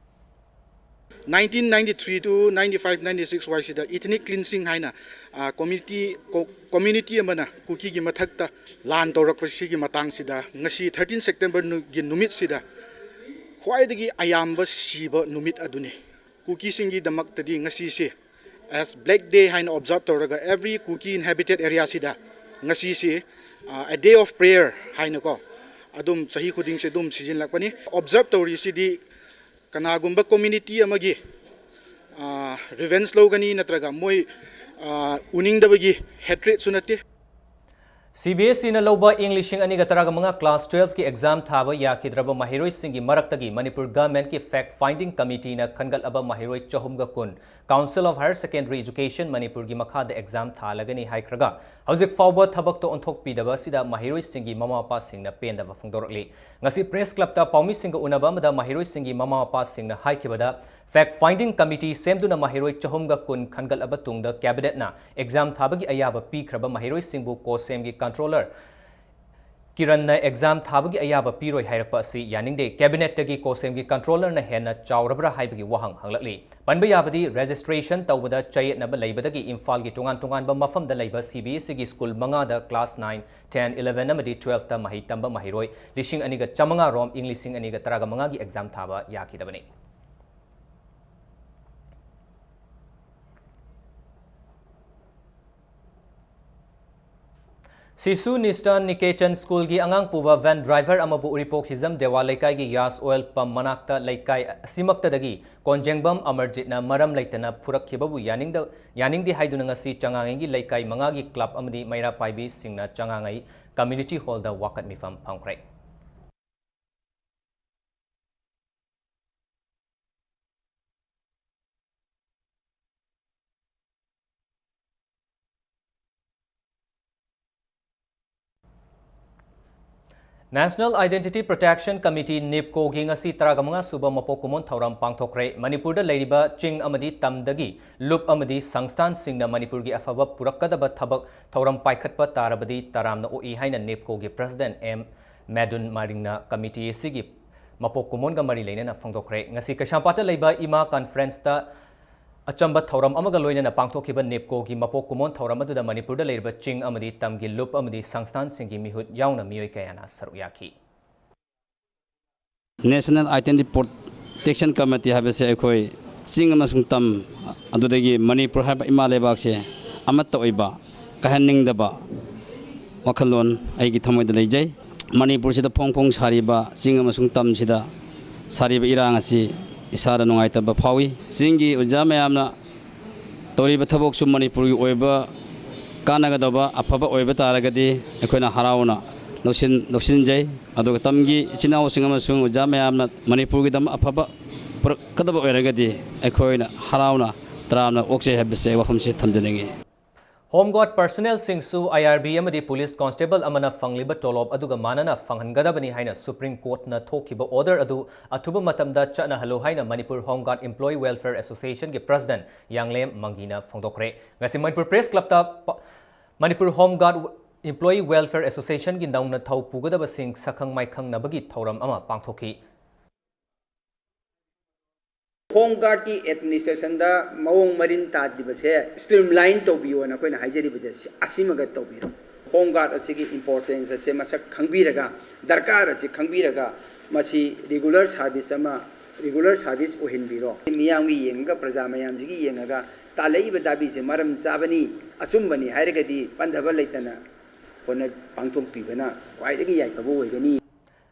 Nineteen ninety-three to ninety-five ninety-six ꯋꯥꯏꯁꯤꯗ ethnic cleansing ꯍꯥꯏꯅ, ꯑ, community, co-, community ꯑꯃꯅ ꯀꯨꯀꯤꯒꯤ ꯃꯊꯛꯇ ꯂꯥꯟ ꯇꯧꯔꯛꯄꯁꯤꯒꯤ ꯃꯇꯥꯡꯁꯤꯗ ꯉꯁꯤ thirteen September ꯅꯨ-, ꯒꯤ ꯅꯨꯃꯤꯠꯁꯤꯗ ꯈ꯭ꯋꯥꯏꯗꯒꯤ ꯑꯌꯥꯝꯕ ꯁꯤꯕ ꯅꯨꯃꯤꯠ ꯑꯗꯨꯅꯤ꯫ ꯀꯨꯀꯤꯁꯤꯡꯒꯤꯗꯃꯛꯇꯗꯤ ꯉꯁꯤꯁꯦ as Black Day ꯍꯥꯏꯅ observe ꯇꯧꯔꯒ every Kuki inhabited areaꯁꯤꯗ ꯉꯁꯤꯁꯦ, ꯑ, a day of prayer ꯍꯥꯏꯅꯀꯣ ꯑꯗꯨꯝ ꯆꯍꯤ ꯈꯨꯗꯤꯡꯁꯦ ꯑꯗꯨꯝ ꯁꯤꯖꯤꯟꯅꯂꯛꯄꯅꯤ꯫ Observe ꯇꯧꯔꯤꯁꯤꯗꯤ ꯀꯅꯥꯒꯨꯝꯕ community ꯑꯃꯒꯤ, ꯑ, revenge ꯂꯧꯒꯅꯤ ꯅꯠꯇ꯭ꯔꯒ ꯃꯣꯏ, ꯑ, ꯎꯅꯤꯡꯗꯕꯒꯤ hatredꯁꯨ ꯅꯠꯇꯦ꯫ CBSEꯅ ꯂꯧꯕ ꯏꯪ ꯂꯤꯁꯤꯡ ꯑꯅꯤꯒ ꯇꯔꯥꯃꯉꯥ class twelveꯀꯤ exam ꯊꯥꯕ ꯌꯥꯈꯤꯗ꯭ꯔꯕ ꯃꯍꯩꯔꯣꯏꯁꯤꯡꯒꯤ ꯃꯔꯛꯇꯒꯤ ꯃꯅꯤꯄꯨꯔ governmentꯀꯤ fact finding committeeꯅ ꯈꯟꯒꯠꯂꯕ ꯃꯍꯩꯔꯣꯏ ꯆꯍꯨꯝꯒ ꯀꯨꯟ Council of Higher Secondary Education ꯃꯅꯤꯄꯨꯔꯒꯤ ꯃꯈꯥꯗ exam ꯊꯥꯍꯜꯂꯒꯅꯤ ꯍꯥꯏꯈ꯭ꯔꯒ, ꯍꯧꯖꯤꯛ ꯐꯥꯎꯕ ꯊꯕꯛꯇ ꯑꯣꯟꯊꯣꯛꯄꯤꯗꯕ ꯑꯁꯤꯗ ꯃꯍꯩꯔꯣꯏꯁꯤꯡꯒꯤ ꯃꯃꯥ ꯃꯄꯥꯁꯤꯡꯅ ꯄꯦꯟꯗꯕ ꯐꯣꯡꯗꯣꯔꯛꯂꯤ꯫ ꯉꯁꯤ press clubꯇ ꯄꯥꯎꯃꯤꯁꯤꯡꯒ ꯎꯅꯕ ꯑꯃꯗ ꯃꯍꯩꯔꯣꯏꯁꯤꯡꯒꯤ ꯃꯃꯥ ꯃꯄꯥꯁꯤꯡꯅ ꯍꯥꯏꯈꯤꯕꯗ, fact finding committee ꯁꯦꯝꯗꯨꯅ ꯃꯍꯩꯔꯣꯏ ꯆꯍꯨꯝꯒ ꯀꯨꯟ ꯈꯟꯒꯠꯂꯕ ꯇꯨꯡꯗ cabinetꯅ exam ꯊꯥꯕꯒꯤ ꯑꯌꯥꯕ ꯄꯤꯈ꯭ꯔꯕ ꯃꯍꯩꯔꯣꯏꯁꯤꯡꯕꯨ COHSEMꯒꯤ controller ꯀꯤꯔꯟꯅ exam ꯊꯥꯕꯒꯤ ꯑꯌꯥꯕ ꯄꯤꯔꯣꯏ ꯍꯥꯏꯔꯛꯄ ꯑꯁꯤ ꯌꯥꯅꯤꯡꯗꯦ꯫ Cabinetꯇꯒꯤ COHSEMꯒꯤ controllerꯅ ꯍꯦꯟꯅ ꯆꯥꯎꯔꯕ꯭ꯔꯥ ꯍꯥꯏꯕꯒꯤ ꯋꯥꯍꯪ ꯍꯪꯂꯛꯂꯤ꯫ ꯄꯟꯕ ꯌꯥꯕꯗꯤ registration ꯇꯧꯕꯗ ꯆꯌꯦꯠꯅꯕ ꯂꯩꯕꯗꯒꯤ ꯏꯝꯐꯥꯜꯒꯤ ꯇꯣꯉꯥꯟ ꯇꯣꯉꯥꯟꯕ ꯃꯐꯝꯗ ꯂꯩꯕ CBSEꯒꯤ school ꯃꯉꯥꯗ class nine, ten, eleven ꯑꯃꯗꯤ twelveꯇ ꯃꯍꯩ ꯇꯝꯕ ꯃꯍꯩꯔꯣꯏ ꯂꯤꯁꯤꯡ ꯑꯅꯤꯒ ꯆꯥꯃꯉꯥ ꯔꯣꯝ ꯏꯪ ꯂꯤꯁꯤꯡ ꯑꯅꯤꯒ ꯇꯔꯥꯃꯉꯥꯒꯤ exam ꯊꯥꯕ ꯌꯥꯈꯤꯗꯕꯅꯤ꯫ ꯁꯤꯁꯨ ꯅꯤꯁ꯭ꯇꯥꯟ ꯅꯤꯀꯦꯇꯟ ꯁ꯭ꯀꯨꯜꯒꯤ ꯑꯉꯥꯡ ꯄꯨꯕ van driver ꯑꯃꯕꯨ ꯎꯔꯤꯄꯣꯛ ꯍꯤꯖꯝ ꯗꯦꯋꯥ ꯂꯩꯀꯥꯏꯒꯤ ꯌꯥꯁ ꯑꯣꯏꯜ ꯄꯝ ꯃꯅꯥꯛꯇ ꯂꯩꯀꯥꯏ ꯑꯁꯤꯃꯛꯇꯗꯒꯤ ꯀꯣꯟꯖꯦꯡꯕꯝ ꯑꯃꯔꯖꯤꯠꯅ ꯃꯔꯝ ꯂꯩꯇꯅ ꯐꯨꯔꯛꯈꯤꯕꯕꯨ ꯌꯥꯅꯤꯡꯗ-, ꯌꯥꯅꯤꯡꯗꯦ ꯍꯥꯏꯗꯨꯅ ꯉꯁꯤ ꯆꯉꯥꯡꯉꯩꯒꯤ ꯂꯩꯀꯥꯏ ꯃꯉꯥꯒꯤ club ꯑꯃꯗꯤ ꯃꯩꯔꯥ ꯄꯥꯏꯕꯤꯁꯤꯡꯅ ꯆꯉꯥꯡꯉꯩ community hallꯗ ꯋꯥꯀꯠ ꯃꯤꯐꯝ ꯐꯝꯈ꯭ꯔꯦ꯫ National Identity Protection Committee, NEEPCOꯒꯤ ꯉꯁꯤ ꯇꯔꯥꯃꯉꯥ ꯁꯨꯕ ꯃꯄꯣꯛ ꯀꯨꯝꯑꯣꯟ ꯊꯧꯔꯝ ꯄꯥꯡꯊꯣꯛꯈ꯭ꯔꯦ꯫ ꯃꯅꯤꯄꯨꯔꯗ ꯂꯩꯔꯤꯕ ꯆꯤꯡ ꯑꯃꯗꯤ ꯇꯝꯗꯒꯤ ꯂꯨꯞ ꯑꯃꯗꯤ ꯁꯪꯁꯊꯥꯟꯁꯤꯡꯅ ꯃꯅꯤꯄꯨꯔꯒꯤ ꯑꯐꯕ ꯄꯨꯔꯛꯀꯗꯕ ꯊꯕꯛ ꯊꯧꯔꯝ ꯄꯥꯏꯈꯠꯄ ꯇꯥꯔꯕꯗꯤ ꯇꯔꯥꯝꯅ ꯑꯣꯛꯏ ꯍꯥꯏꯅ NEEPCOꯒꯤ president ꯑꯦꯝ ꯃꯦꯗꯨꯟ ꯃꯥꯔꯤꯡꯅ committee ꯑꯁꯤꯒꯤ ꯃꯄꯣꯛ ꯀꯨꯝꯑꯣꯟꯒ ꯃꯔꯤ ꯂꯩꯅꯅ ꯐꯣꯡꯗꯣꯛꯈ꯭ꯔꯦ꯫ ꯉꯁꯤ ꯀꯩꯁꯥꯝꯄꯥꯠꯇ ꯂꯩꯕ ꯏꯃꯥ ꯀꯟꯐ꯭ꯔꯦꯟꯁꯇ ꯑꯆꯝꯕ ꯊꯧꯔꯝ ꯑꯃꯒ ꯂꯣꯏꯅꯅ ꯄꯥꯡꯊꯣꯛꯈꯤꯕ ꯅꯤꯞꯀꯣꯒꯤ ꯃꯄꯣꯛ ꯀꯨꯝꯑꯣꯟ ꯊꯧꯔꯝ ꯑꯗꯨꯗ ꯃꯅꯤꯄꯨꯔꯗ ꯂꯩꯔꯤꯕ ꯆꯤꯡ ꯑꯃꯗꯤ ꯇꯝꯒꯤ ꯂꯨꯞ ꯑꯃꯗꯤ ꯁꯪꯁꯊꯥꯟꯁꯤꯡꯒꯤ ꯃꯤꯍꯨꯠ ꯌꯥꯎꯅ ꯃꯤꯑꯣꯏ ꯀꯌꯥꯅ ꯁꯔꯨꯛ ꯌꯥꯈꯤ꯫ National Identity Protection Committee ꯍꯥꯏꯕꯁꯦ ꯑꯩꯈꯣꯏ ꯆꯤꯡ ꯑꯃꯁꯨꯡ ꯇꯝ, ꯑꯗꯨꯗꯒꯤ ꯃꯅꯤꯄꯨꯔ ꯍꯥꯏꯕ ꯏꯃꯥ ꯂꯩꯕꯥꯛꯁꯦ ꯑꯃꯠꯇ ꯑꯣꯏꯕ, ꯀꯥꯏꯍꯟꯅꯤꯡꯗꯕ ꯋꯥꯈꯜꯂꯣꯟ ꯑꯩꯒꯤ ꯊꯃꯣꯏꯗ ꯂꯩꯖꯩ꯫ ꯃꯅꯤꯄꯨꯔꯁꯤꯗ ꯐꯣꯡ ꯐꯣꯡ ꯁꯥꯔꯤꯕ ꯆꯤꯡ ꯑꯃꯁꯨꯡ ꯇꯝꯁꯤꯗ ꯁꯥꯔꯤꯕ ꯏꯔꯥꯡ ꯑꯁꯤ ꯏꯁꯥꯗ ꯅꯨꯡꯉꯥꯏꯇꯕ ꯐꯥꯎꯏ꯫ ꯆꯤꯡꯒꯤ ꯑꯣꯖꯥ ꯃꯌꯥꯝꯅ ꯇꯧꯔꯤꯕ ꯊꯕꯛꯁꯨ ꯃꯅꯤꯄꯨꯔꯒꯤ ꯑꯣꯏꯕ ꯀꯥꯟꯅꯒꯗꯕ ꯑꯐꯕ ꯑꯣꯏꯕ ꯇꯥꯔꯒꯗꯤ ꯑꯩꯈꯣꯏꯅ ꯍꯔꯥꯎꯅ ꯂꯧꯁꯤꯟ-, ꯂꯧꯁꯤꯟꯖꯩ꯫ ꯑꯗꯨꯒ ꯇꯝꯒꯤ ꯏꯆꯤꯟ ꯏꯅꯥꯎꯁꯤꯡ ꯑꯃꯁꯨꯡ ꯑꯣꯖꯥ ꯃꯌꯥꯝꯅ ꯃꯅꯤꯄꯨꯔꯒꯤꯗꯃꯛ ꯑꯐꯕ ꯄꯨꯔꯛꯀꯗꯕ ꯑꯣꯏꯔꯒꯗꯤ ꯑꯩꯈꯣꯏꯅ ꯍꯔꯥꯎꯅ ꯇꯔꯥꯝꯅ ꯑꯣꯛꯆꯩ ꯍꯥꯏꯕꯁꯦ ꯋꯥꯐꯝꯁꯤ ꯊꯝꯖꯅꯤꯡꯏ꯫ ꯍꯣꯝ ꯒꯥꯔꯗ ꯄꯔꯁꯣꯅꯦꯜꯁꯤꯡꯁꯨ ꯑꯥꯏ ꯑꯥꯔ ꯕꯤ ꯑꯃꯗꯤ ꯄꯨꯂꯤꯁ ꯀꯣꯟꯁꯇꯦꯕꯜ ꯑꯃꯅ ꯐꯪꯂꯤꯕ ꯇꯣꯂꯣꯞ ꯑꯗꯨꯒ ꯃꯥꯟꯅꯅ ꯐꯪꯍꯟꯒꯗꯕꯅꯤ ꯍꯥꯏꯅ ꯁꯨꯄ꯭ꯔꯤꯝ ꯀꯣꯔꯠꯅ ꯊꯣꯛꯈꯤꯕ ꯑꯣꯔꯗꯔ ꯑꯗꯨ ꯑꯊꯨꯕ ꯃꯇꯝꯗ ꯆꯠꯅꯍꯜꯂꯨ ꯍꯥꯏꯅ Manipur home guard employee welfare ꯑꯦꯁꯣꯁꯤꯌꯦꯁꯟꯒꯤ ꯄ꯭ꯔꯁꯤꯗꯦꯟꯠ ꯌꯥꯡꯂꯦꯝ ꯃꯪꯒꯤꯅ ꯐꯣꯡꯗꯣꯛꯈ꯭ꯔꯦ꯫ ꯉꯁꯤ ꯃꯅꯤꯄꯨꯔ ꯄ꯭ꯔꯦꯁ ꯀ꯭ꯂꯕꯇ ꯄ-, Manipur home guard employee welfare ꯑꯦꯁꯣꯁꯤꯌꯦꯁꯟꯒꯤ ꯅꯧꯅ ꯊꯧ ꯄꯨꯒꯗꯕꯁꯤꯡ ꯁꯛꯈꯪ ꯃꯥꯏꯈꯪꯅꯕꯒꯤ ꯊꯧꯔꯝ ꯑꯃ ꯄꯥꯡꯊꯣꯛꯈꯤ꯫ ꯍꯣꯝ ꯒꯥꯔꯗꯀꯤ ꯑꯦꯗꯃꯤꯅꯤꯁꯇ꯭ꯔꯦꯁꯟꯗ ꯃꯑꯣꯡ ꯃꯔꯤꯟ ꯇꯥꯗ꯭ꯔꯤꯕꯁꯦ ꯁ꯭ꯇ꯭ꯔꯤꯝꯂꯥꯏꯟ ꯇꯧꯕꯤꯌꯣꯅ ꯑꯩꯈꯣꯏꯅ ꯍꯥꯏꯖꯔꯤꯕꯁꯦ ꯁꯤ-, ꯑꯁꯤꯃꯒ ꯇꯧꯕꯤꯔꯣ꯫ ꯍꯣꯝ ꯒꯥꯔꯗ ꯑꯁꯤꯒꯤ ꯏꯝꯄꯣꯔꯇꯦꯟꯁ ꯑꯁꯦ ꯃꯁꯛ ꯈꯪꯕꯤꯔꯒ, ꯗꯔꯀꯥꯔ ꯑꯁꯤ ꯈꯪꯕꯤꯔꯒ, ꯃꯁꯤ ꯔꯤꯒꯨꯂꯔ ꯁꯥꯔꯚꯤꯁ ꯑꯃ, ꯔꯤꯒꯨꯂꯔ ꯁꯥꯔꯚꯤꯁ ꯑꯣꯏꯍꯟꯕꯤꯔꯣ꯫ ꯃꯤꯌꯥꯝꯒꯤ ꯌꯦꯡꯉꯒ, ꯄ꯭ꯔꯖꯥ ꯃꯌꯥꯝꯁꯤꯒꯤ ꯌꯦꯡꯉꯒ ꯇꯥꯜꯂꯛꯏꯕ ꯗꯥꯕꯤꯁꯦ ꯃꯔꯝ ꯆꯥꯕꯅꯤ, ꯑꯆꯨꯝꯕꯅꯤ ꯍꯥꯏꯔꯒꯗꯤ ꯄꯟꯊꯕ ꯂꯩꯇꯅ ꯍꯣꯠꯅ-, ꯄꯥꯡꯊꯣꯛꯄꯤꯕꯅ ꯈ꯭ꯋꯥꯏꯗꯒꯤ ꯌꯥꯏꯐꯕ ꯑꯣꯏꯒꯅꯤ꯫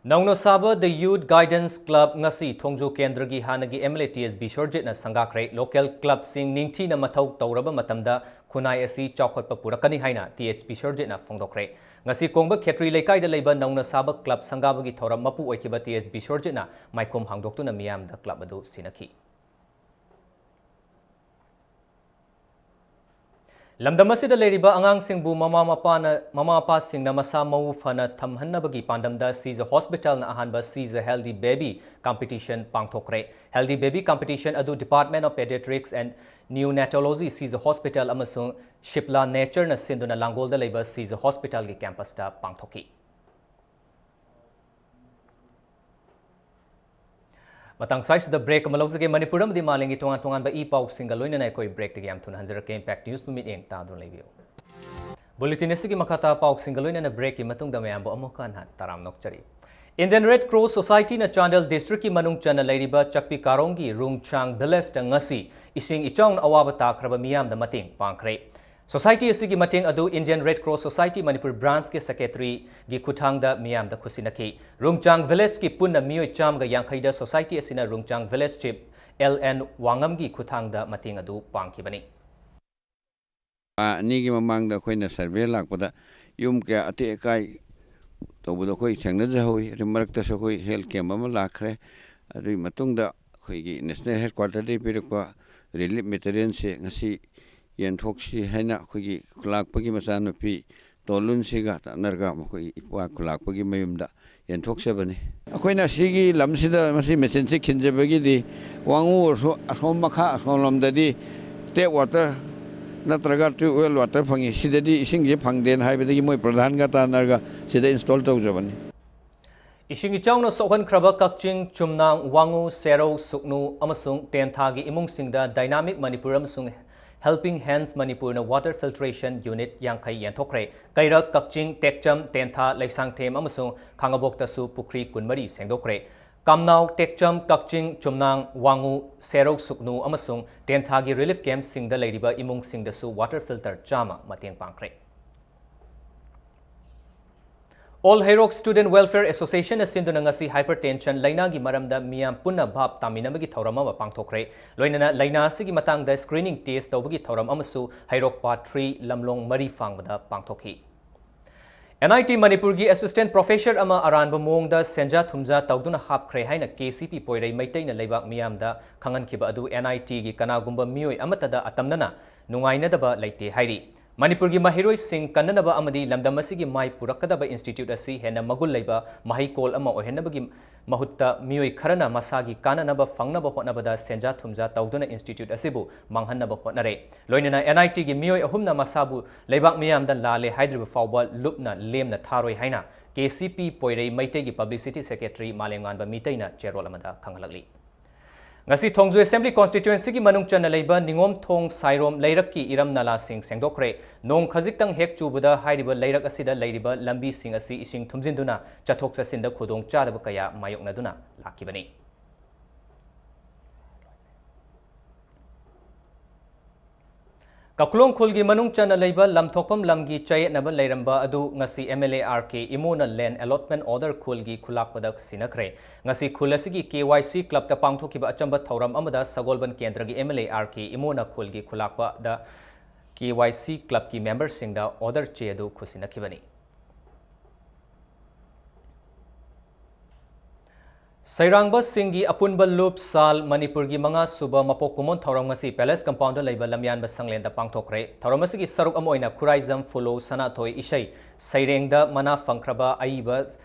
ꯅꯧꯅ ꯁꯥꯕ The Youth Guidance Club ꯉꯁꯤ ꯊꯣꯡꯖꯨ ꯀꯦꯟꯗ꯭ꯔꯒꯤ ꯍꯥꯟꯅꯒꯤ M L A T S ꯕꯤꯁ꯭ꯋꯔꯖꯤꯠꯅ ꯁꯪꯒꯥꯈ꯭ꯔꯦ꯫ ꯂꯣꯀꯦꯜ ꯀ꯭ꯂꯕꯁꯤꯡ ꯅꯤꯡꯊꯤꯅ ꯃꯊꯧ ꯇꯧꯔꯕ ꯃꯇꯝꯗ ꯈꯨꯟꯅꯥꯏ ꯑꯁꯤ ꯆꯥꯎꯈꯠꯄ ꯄꯨꯔꯛꯀꯅꯤ ꯍꯥꯏꯅ ꯇꯤ ꯑꯦꯁ ꯕꯤꯁ꯭ꯋꯔꯖꯤꯠꯅ ꯐꯣꯡꯗꯣꯛꯈ꯭ꯔꯦ꯫ ꯉꯁꯤ ꯀꯣꯡꯕ ꯈꯦꯇ꯭ꯔꯤ ꯂꯩꯀꯥꯏꯗ ꯂꯩꯕ ꯅꯧꯅ ꯁꯥꯕ ꯀ꯭ꯂꯕ ꯁꯪꯒꯥꯕꯒꯤ ꯊꯧꯔꯝ ꯃꯄꯨ ꯑꯣꯏꯈꯤꯕ ꯇꯤ ꯑꯦꯁ ꯕꯤꯁ꯭ꯋꯔꯖꯤꯠꯅ ꯃꯥꯏꯈꯨꯝ ꯍꯥꯡꯗꯣꯛꯇꯨꯅ ꯃꯤꯌꯥꯝꯗ ꯀ꯭ꯂꯕ ꯑꯗꯨ ꯁꯤꯟꯅꯈꯤ꯫ ꯂꯝꯗꯝ ꯑꯁꯤꯗ ꯂꯩꯔꯤꯕ ꯑꯉꯥꯡꯁꯤꯡꯕꯨ ꯃꯃꯥ ꯃꯄꯥꯅ, ꯃꯃꯥ ꯃꯄꯥꯁꯤꯡꯅ ꯃꯁꯥ ꯃꯎ ꯐꯅ ꯊꯝꯍꯟꯅꯕꯒꯤ ꯄꯥꯟꯗꯝꯗ ꯁꯤꯖ ꯍꯣꯁꯄꯤꯇꯥꯜꯅ ꯑꯍꯥꯟꯕ ꯁꯤꯖ ꯍꯦꯜꯗꯤ ꯕꯦꯕꯤ ꯀꯝꯄꯤꯇꯤꯁꯟ ꯄꯥꯡꯊꯣꯛꯈ꯭ꯔꯦ꯫ ꯍꯦꯜꯗꯤ ꯕꯦꯕꯤ ꯀꯝꯄꯤꯇꯤꯁꯟ ꯑꯗꯨ Department of Pediatrics and Neonatology Shija hospital ꯑꯃꯁꯨꯡ ꯁꯤꯞꯂꯥ ꯅꯦꯆꯔꯅ ꯁꯤꯟꯗꯨꯅ ꯂꯥꯡꯒꯣꯜꯗ ꯂꯩꯕ ꯁꯤꯖ ꯍꯣꯁꯄꯤꯇꯥꯜꯒꯤ ꯀꯦꯝꯄꯁꯇ ꯄꯥꯡꯊꯣꯛꯈꯤ꯫ ꯃꯇꯥꯡ ꯁ꯭ꯋꯥꯏꯁꯤꯗ break ꯑꯃ ꯂꯧꯖꯒꯦ꯫ ꯃꯅꯤꯄꯨꯔ ꯑꯃꯗꯤ ꯃꯥꯂꯦꯝꯒꯤ ꯇꯣꯉꯥꯟ ꯇꯣꯉꯥꯟꯕ ꯏ ꯄꯥꯎꯁꯤꯡꯒ ꯂꯣꯏꯅꯅ ꯑꯩꯈꯣꯏ break ꯇꯒꯤ ꯌꯥꯝ ꯊꯨꯅ ꯍꯟꯖꯔꯛꯀꯦ꯫ Impact News ꯕꯨ ꯃꯤꯠꯌꯦꯡ ꯇꯥꯗꯨꯅ ꯂꯩꯕꯤꯌꯨ꯫ Bulletin ꯑꯁꯤꯒꯤ ꯃꯈꯥ ꯇꯥꯕ ꯄꯥꯎꯁꯤꯡꯒ ꯂꯣꯏꯅꯅ break ꯀꯤ ꯃꯇꯨꯡꯗ ꯃꯌꯥꯝꯕꯨ ꯑꯃꯨꯛꯀ ꯍꯟꯅ ꯇꯔꯥꯝꯅ ꯑꯣꯛꯆꯔꯤ꯫ Indian Red Cross Society ꯅ ꯆꯥꯟꯗꯦꯜ district ꯀꯤ ꯃꯅꯨꯡ ꯆꯟꯅ ꯂꯩꯔꯤꯕ ꯆꯛꯄꯤ ꯀꯥꯔꯣꯡꯒꯤ ꯔꯨꯡꯆꯥꯡ village ꯇ ꯉꯁꯤ ꯏꯁꯤꯡ ꯏꯆꯥꯎꯅ ꯑꯋꯥꯕ ꯇꯥꯈ꯭ꯔꯕ ꯃꯤꯌꯥꯝꯗ ꯃꯇꯦꯡ ꯄꯥꯡꯈ꯭ꯔꯦ꯫ Society ꯑꯁꯤꯒꯤ ꯃꯇꯦꯡ ꯑꯗꯨ Indian Red Cross Society Manipur branch ꯀꯤ secretary ꯒꯤ ꯈꯨꯠꯊꯥꯡꯗ ꯃꯤꯌꯥꯝꯗ ꯈꯨꯠꯁꯤꯟꯅꯈꯤ꯫ ꯔꯨꯡꯆꯥꯡ village ꯀꯤ ꯄꯨꯟꯅ ꯃꯤꯑꯣꯏ ꯆꯥꯝꯃꯒ ꯌꯥꯡꯈꯩꯗ society ꯑꯁꯤꯅ ꯔꯨꯡꯆꯥꯡ village chief ꯑꯦꯜ ꯑꯦꯟ ꯋꯥꯉꯝꯒꯤ ꯈꯨꯠꯊꯥꯡꯗ ꯃꯇꯦꯡ ꯑꯗꯨ ꯄꯥꯡꯈꯤꯕꯅꯤ꯫ ꯊꯥ ꯑꯅꯤꯒꯤ ꯃꯃꯥꯡꯗ ꯑꯩꯈꯣꯏꯅ survey ꯂꯥꯛꯄꯗ ꯌꯨꯝ ꯀꯌꯥ ꯑꯇꯦꯛ ꯑꯀꯥꯏ ꯇꯧꯕꯗꯣ ꯑꯩꯈꯣꯏ ꯊꯦꯡꯅꯖꯍꯧꯋꯤ꯫ ꯑꯗꯨ ꯃꯔꯛꯇꯁꯨ ꯑꯩꯈꯣꯏ health camp ꯑꯃ ꯂꯥꯛꯈ꯭ꯔꯦ꯫ ꯑꯗꯨꯒꯤ ꯃꯇꯨꯡꯗ ꯑꯩꯈꯣꯏꯒꯤ national headquarter ꯗꯒꯤ ꯄꯤꯔꯛꯄ relief material ꯁꯦ ꯉꯁꯤ ꯌꯦꯟꯊꯣꯛꯁꯤ ꯍꯥꯏꯅ ꯑꯩꯈꯣꯏꯒꯤ ꯈꯨꯂꯥꯛꯄꯒꯤ ꯃꯆꯥꯅꯨꯄꯤ ꯇꯣꯂꯨꯟꯁꯤꯒ ꯇꯥꯟꯅꯔꯒ ꯃꯈꯣꯏꯒꯤ ꯏꯄꯥ ꯈꯨꯂꯥꯛꯄꯒꯤ ꯃꯌꯨꯝꯗ ꯌꯦꯟꯊꯣꯛꯆꯕꯅꯤ꯫ ꯑꯩꯈꯣꯏꯅ ꯁꯤꯒꯤ ꯂꯝꯁꯤꯗ ꯃꯁꯤ machine ꯁꯤ ꯈꯤꯟꯖꯕꯒꯤꯗꯤ ꯋꯥꯉꯨ ꯑꯁꯣ-, ꯑꯁꯣꯝ ꯃꯈꯥ ꯑꯁꯣꯝꯂꯣꯝꯗꯗꯤ tap water ꯅꯠꯇ꯭ꯔꯒ tube well water ꯐꯪꯉꯤ, ꯁꯤꯗꯗꯤ ꯏꯁꯤꯡꯁꯦ ꯐꯪꯗꯦꯅ ꯍꯥꯏꯕꯗꯒꯤ ꯃꯣꯏ ꯄ꯭ꯔꯙꯥꯟꯒ ꯇꯥꯟꯅꯔꯒ ꯁꯤꯗ install ꯇꯧꯖꯕꯅꯤ꯫ ꯏꯁꯤꯡ ꯏꯆꯥꯎꯅ ꯁꯣꯛꯍꯟꯈ꯭ꯔꯕ ꯀꯛꯆꯤꯡ, ꯆꯨꯝꯅꯥꯡ, ꯋꯥꯉꯨ, ꯁꯦꯔꯧ, ꯁꯨꯛꯅꯨ ꯑꯃꯁꯨꯡ ꯇꯦꯟꯊꯥꯒꯤ ꯏꯃꯨꯡꯁꯤꯡꯗ Dynamic ꯃꯅꯤꯄꯨꯔ ꯑꯃꯁꯨꯡ Helping Hands ꯃꯅꯤꯄꯨꯔꯅ water filtration unit ꯌꯥꯡꯈꯩ ꯌꯦꯟꯊꯣꯛꯈ꯭ꯔꯦ꯫ ꯀꯩꯔꯛ, ꯀꯛꯆꯤꯡ, ꯇꯦꯛꯆꯝ, ꯇꯦꯟꯊꯥ, ꯂꯩꯁꯥꯡꯊꯦꯝ ꯑꯃꯁꯨꯡ ꯈꯥꯉꯕꯣꯛꯇꯁꯨ ꯄꯨꯈ꯭ꯔꯤ ꯀꯨꯟꯃꯔꯤ ꯁꯦꯡꯗꯣꯛꯈ꯭ꯔꯦ꯫ ꯀꯥꯝꯅꯥꯎ, ꯇꯦꯛꯆꯝ, ꯀꯛꯆꯤꯡ, ꯆꯨꯝꯅꯥꯡ, ꯋꯥꯉꯨ, ꯁꯦꯔꯧ, ꯁꯨꯛꯅꯨ ꯑꯃꯁꯨꯡ ꯇꯦꯟꯊꯥꯒꯤ relief camp ꯁꯤꯡꯗ ꯂꯩꯔꯤꯕ ꯏꯃꯨꯡꯁꯤꯡꯗꯁꯨ water filter ꯆꯥꯝꯃ ꯃꯇꯦꯡ ꯄꯥꯡꯈ꯭ꯔꯦ꯫ All Heirok Student Welfare Association ꯅ ꯁꯤꯟꯗꯨꯅ ꯉꯁꯤ hypertension ꯂꯩꯅꯥꯒꯤ ꯃꯔꯝꯗ ꯃꯤꯌꯥꯝ ꯄꯨꯟꯅ ꯚꯥꯞ ꯇꯥꯃꯤꯟꯅꯕꯒꯤ ꯊꯧꯔꯝ ꯑꯃ ꯄꯥꯡꯊꯣꯛꯈ꯭ꯔꯦ꯫ ꯂꯣꯏꯅꯅ ꯂꯩꯅꯥ ꯑꯁꯤꯒꯤ ꯃꯇꯥꯡꯗ screening test ꯇꯧꯕꯒꯤ ꯊꯧꯔꯝ ꯑꯃꯁꯨ ꯍꯩꯔꯣꯛ Part three ꯂꯝꯂꯣꯡ ꯃꯔꯤ ꯐꯥꯡꯕꯗ ꯄꯥꯡꯊꯣꯛꯈꯤ꯫ N I T ꯃꯅꯤꯄꯨꯔꯒꯤ assistant professor ꯑꯃ ꯑꯔꯥꯟꯕ ꯃꯑꯣꯡꯗ ꯁꯦꯟꯖꯥ ꯊꯨꯝꯖꯥ ꯇꯧꯗꯨꯅ ꯍꯥꯞꯈ꯭ꯔꯦ ꯍꯥꯏꯅ K C P ꯄꯣꯏꯔꯩ ꯃꯩꯇꯩꯅ ꯂꯩꯕꯥꯛ ꯃꯤꯌꯥꯝꯗ ꯈꯪꯍꯟꯈꯤꯕ ꯑꯗꯨ N I T ꯒꯤ ꯀꯅꯥꯒꯨꯝꯕ ꯃꯤꯑꯣꯏ ꯑꯃꯠꯇꯗ ꯑꯇꯝꯅꯅ ꯅꯨꯡꯉꯥꯏꯅꯗꯕ ꯂꯩꯇꯦ ꯍꯥꯏꯔꯤ꯫ ꯃꯅꯤꯄꯨꯔꯒꯤ ꯃꯍꯩꯔꯣꯏꯁꯤꯡ ꯀꯟꯅꯅꯕ ꯑꯃꯗꯤ ꯂꯝꯗꯝ ꯑꯁꯤꯒꯤ ꯃꯥꯏ ꯄꯨꯔꯛꯀꯗꯕ institute ꯑꯁꯤ ꯍꯦꯟꯅ ꯃꯒꯨꯟ ꯂꯩꯕ ꯃꯍꯩꯀꯣꯜ ꯑꯃ ꯑꯣꯏꯍꯟꯅꯕꯒꯤ ꯃꯍꯨꯠꯇ ꯃꯤꯑꯣꯏ ꯈꯔꯅ ꯃꯁꯥꯒꯤ ꯀꯥꯟꯅꯅꯕ ꯐꯪꯅꯕ ꯍꯣꯠꯅꯕꯗ ꯁꯦꯟꯖꯥ ꯊꯨꯝꯖꯥ ꯇꯧꯗꯨꯅ institute ꯑꯁꯤꯕꯨ ꯃꯥꯡꯍꯟꯅꯕ ꯍꯣꯠꯅꯔꯦ꯫ ꯂꯣꯏꯅꯅ N I T ꯒꯤ ꯃꯤꯑꯣꯏ ꯑꯍꯨꯝꯅ ꯃꯁꯥꯕꯨ ꯂꯩꯕꯥꯛ ꯃꯤꯌꯥꯝꯗ ꯂꯥꯜꯂꯦ ꯍꯥꯏꯗ꯭ꯔꯤꯕ ꯐꯥꯎꯕ ꯂꯨꯞꯅ ꯂꯦꯝꯅ ꯊꯥꯔꯣꯏ ꯍꯥꯏꯅ ꯀꯦ ꯁꯤ ꯄꯤ ꯄꯣꯏꯔꯩ ꯃꯩꯇꯩꯒꯤ Publicity Secretary ꯃꯥꯂꯦꯝꯉꯥꯟꯕ ꯃꯤꯇꯩꯅ ꯆꯦꯔꯣꯜ ꯑꯃꯗ ꯈꯪꯍꯜꯂꯛꯂꯤ꯫ ꯉꯁꯤ ꯊꯣꯡꯖꯨ Assembly Constituencyꯒꯤ ꯃꯅꯨꯡ ꯆꯟꯅ ꯂꯩꯕ ꯅꯤꯉꯣꯝꯊꯣꯡ ꯁꯥꯏꯔꯣꯝ ꯂꯩꯔꯛꯀꯤ ꯏꯔꯝ ꯅꯂꯥꯁꯤꯡ ꯁꯦꯡꯗꯣꯛꯈ꯭ꯔꯦ꯫ ꯅꯣꯡ ꯈꯖꯤꯛꯇꯪ ꯍꯦꯛ ꯆꯨꯕꯗ ꯍꯥꯏꯔꯤꯕ ꯂꯩꯔꯛ ꯑꯁꯤꯗ ꯂꯩꯔꯤꯕ ꯂꯝꯕꯤꯁꯤꯡ ꯑꯁꯤ ꯏꯁꯤꯡ ꯊꯨꯝꯖꯤꯟꯗꯨꯅ ꯆꯠꯊꯣꯛ ꯆꯠꯁꯤꯟꯗ ꯈꯨꯗꯣꯡ ꯆꯥꯗꯕ ꯀꯌꯥ ꯃꯥꯌꯣꯛꯅꯗꯨꯅ ꯂꯥꯛꯈꯤꯕꯅꯤ꯫ ꯀꯥꯈꯨꯂꯣꯡ ꯈꯨꯜꯒꯤ ꯃꯅꯨꯡ ꯆꯟꯅ ꯂꯩꯕ ꯂꯝꯊꯣꯛꯐꯝ ꯂꯝꯒꯤ ꯆꯌꯦꯠꯅꯕ ꯂꯩꯔꯝꯕ ꯑꯗꯨ ꯉꯁꯤ M L A R K ꯏꯃꯣꯅ Land Allotment Order ꯈꯨꯜꯒꯤ ꯈꯨꯂꯥꯛꯄꯗ ꯁꯤꯟꯅꯈ꯭ꯔꯦ꯫ ꯉꯁꯤ ꯈꯨꯜ ꯑꯁꯤꯒꯤ K Y C clubꯇ ꯄꯥꯡꯊꯣꯛꯈꯤꯕ ꯑꯆꯝꯕ ꯊꯧꯔꯝ ꯑꯃꯗ ꯁꯒꯣꯜꯕꯟ ꯀꯦꯟꯗ꯭ꯔꯒꯤ M L A R K ꯏꯃꯣꯅ ꯈꯨꯜꯒꯤ ꯈꯨꯂꯥꯛꯄꯗ K Y C clubꯀꯤ memberꯁꯤꯡꯗ order ꯆꯦ ꯑꯗꯨ ꯈꯨꯠꯁꯤꯟꯅꯈꯤꯕꯅꯤ꯫ ꯁꯩꯔꯥꯡꯕꯁꯤꯡꯒꯤ ꯑꯄꯨꯟꯕ ꯂꯨꯞ ꯁꯥꯜ ꯃꯅꯤꯄꯨꯔꯒꯤ ꯃꯉꯥ ꯁꯨꯕ ꯃꯄꯣꯛ ꯀꯨꯝꯑꯣꯟ ꯊꯧꯔꯝ ꯉꯁꯤ Palace compoundꯗ ꯂꯩꯕ ꯂꯝꯌꯥꯟꯕ ꯁꯪꯂꯦꯟꯗ ꯄꯥꯡꯊꯣꯛꯈ꯭ꯔꯦ꯫ ꯊꯧꯔꯝ ꯑꯁꯤꯒꯤ ꯁꯔꯨꯛ ꯑꯃ ꯑꯣꯏꯅ ꯈꯨꯔꯥꯏꯖꯝ ꯐꯨꯂꯣ ꯁꯅꯥꯊꯣꯏ ꯏꯁꯩ ꯁꯩꯔꯦꯡꯗ ꯃꯅꯥ ꯐꯪꯈ꯭ꯔꯕ ꯑꯏꯕ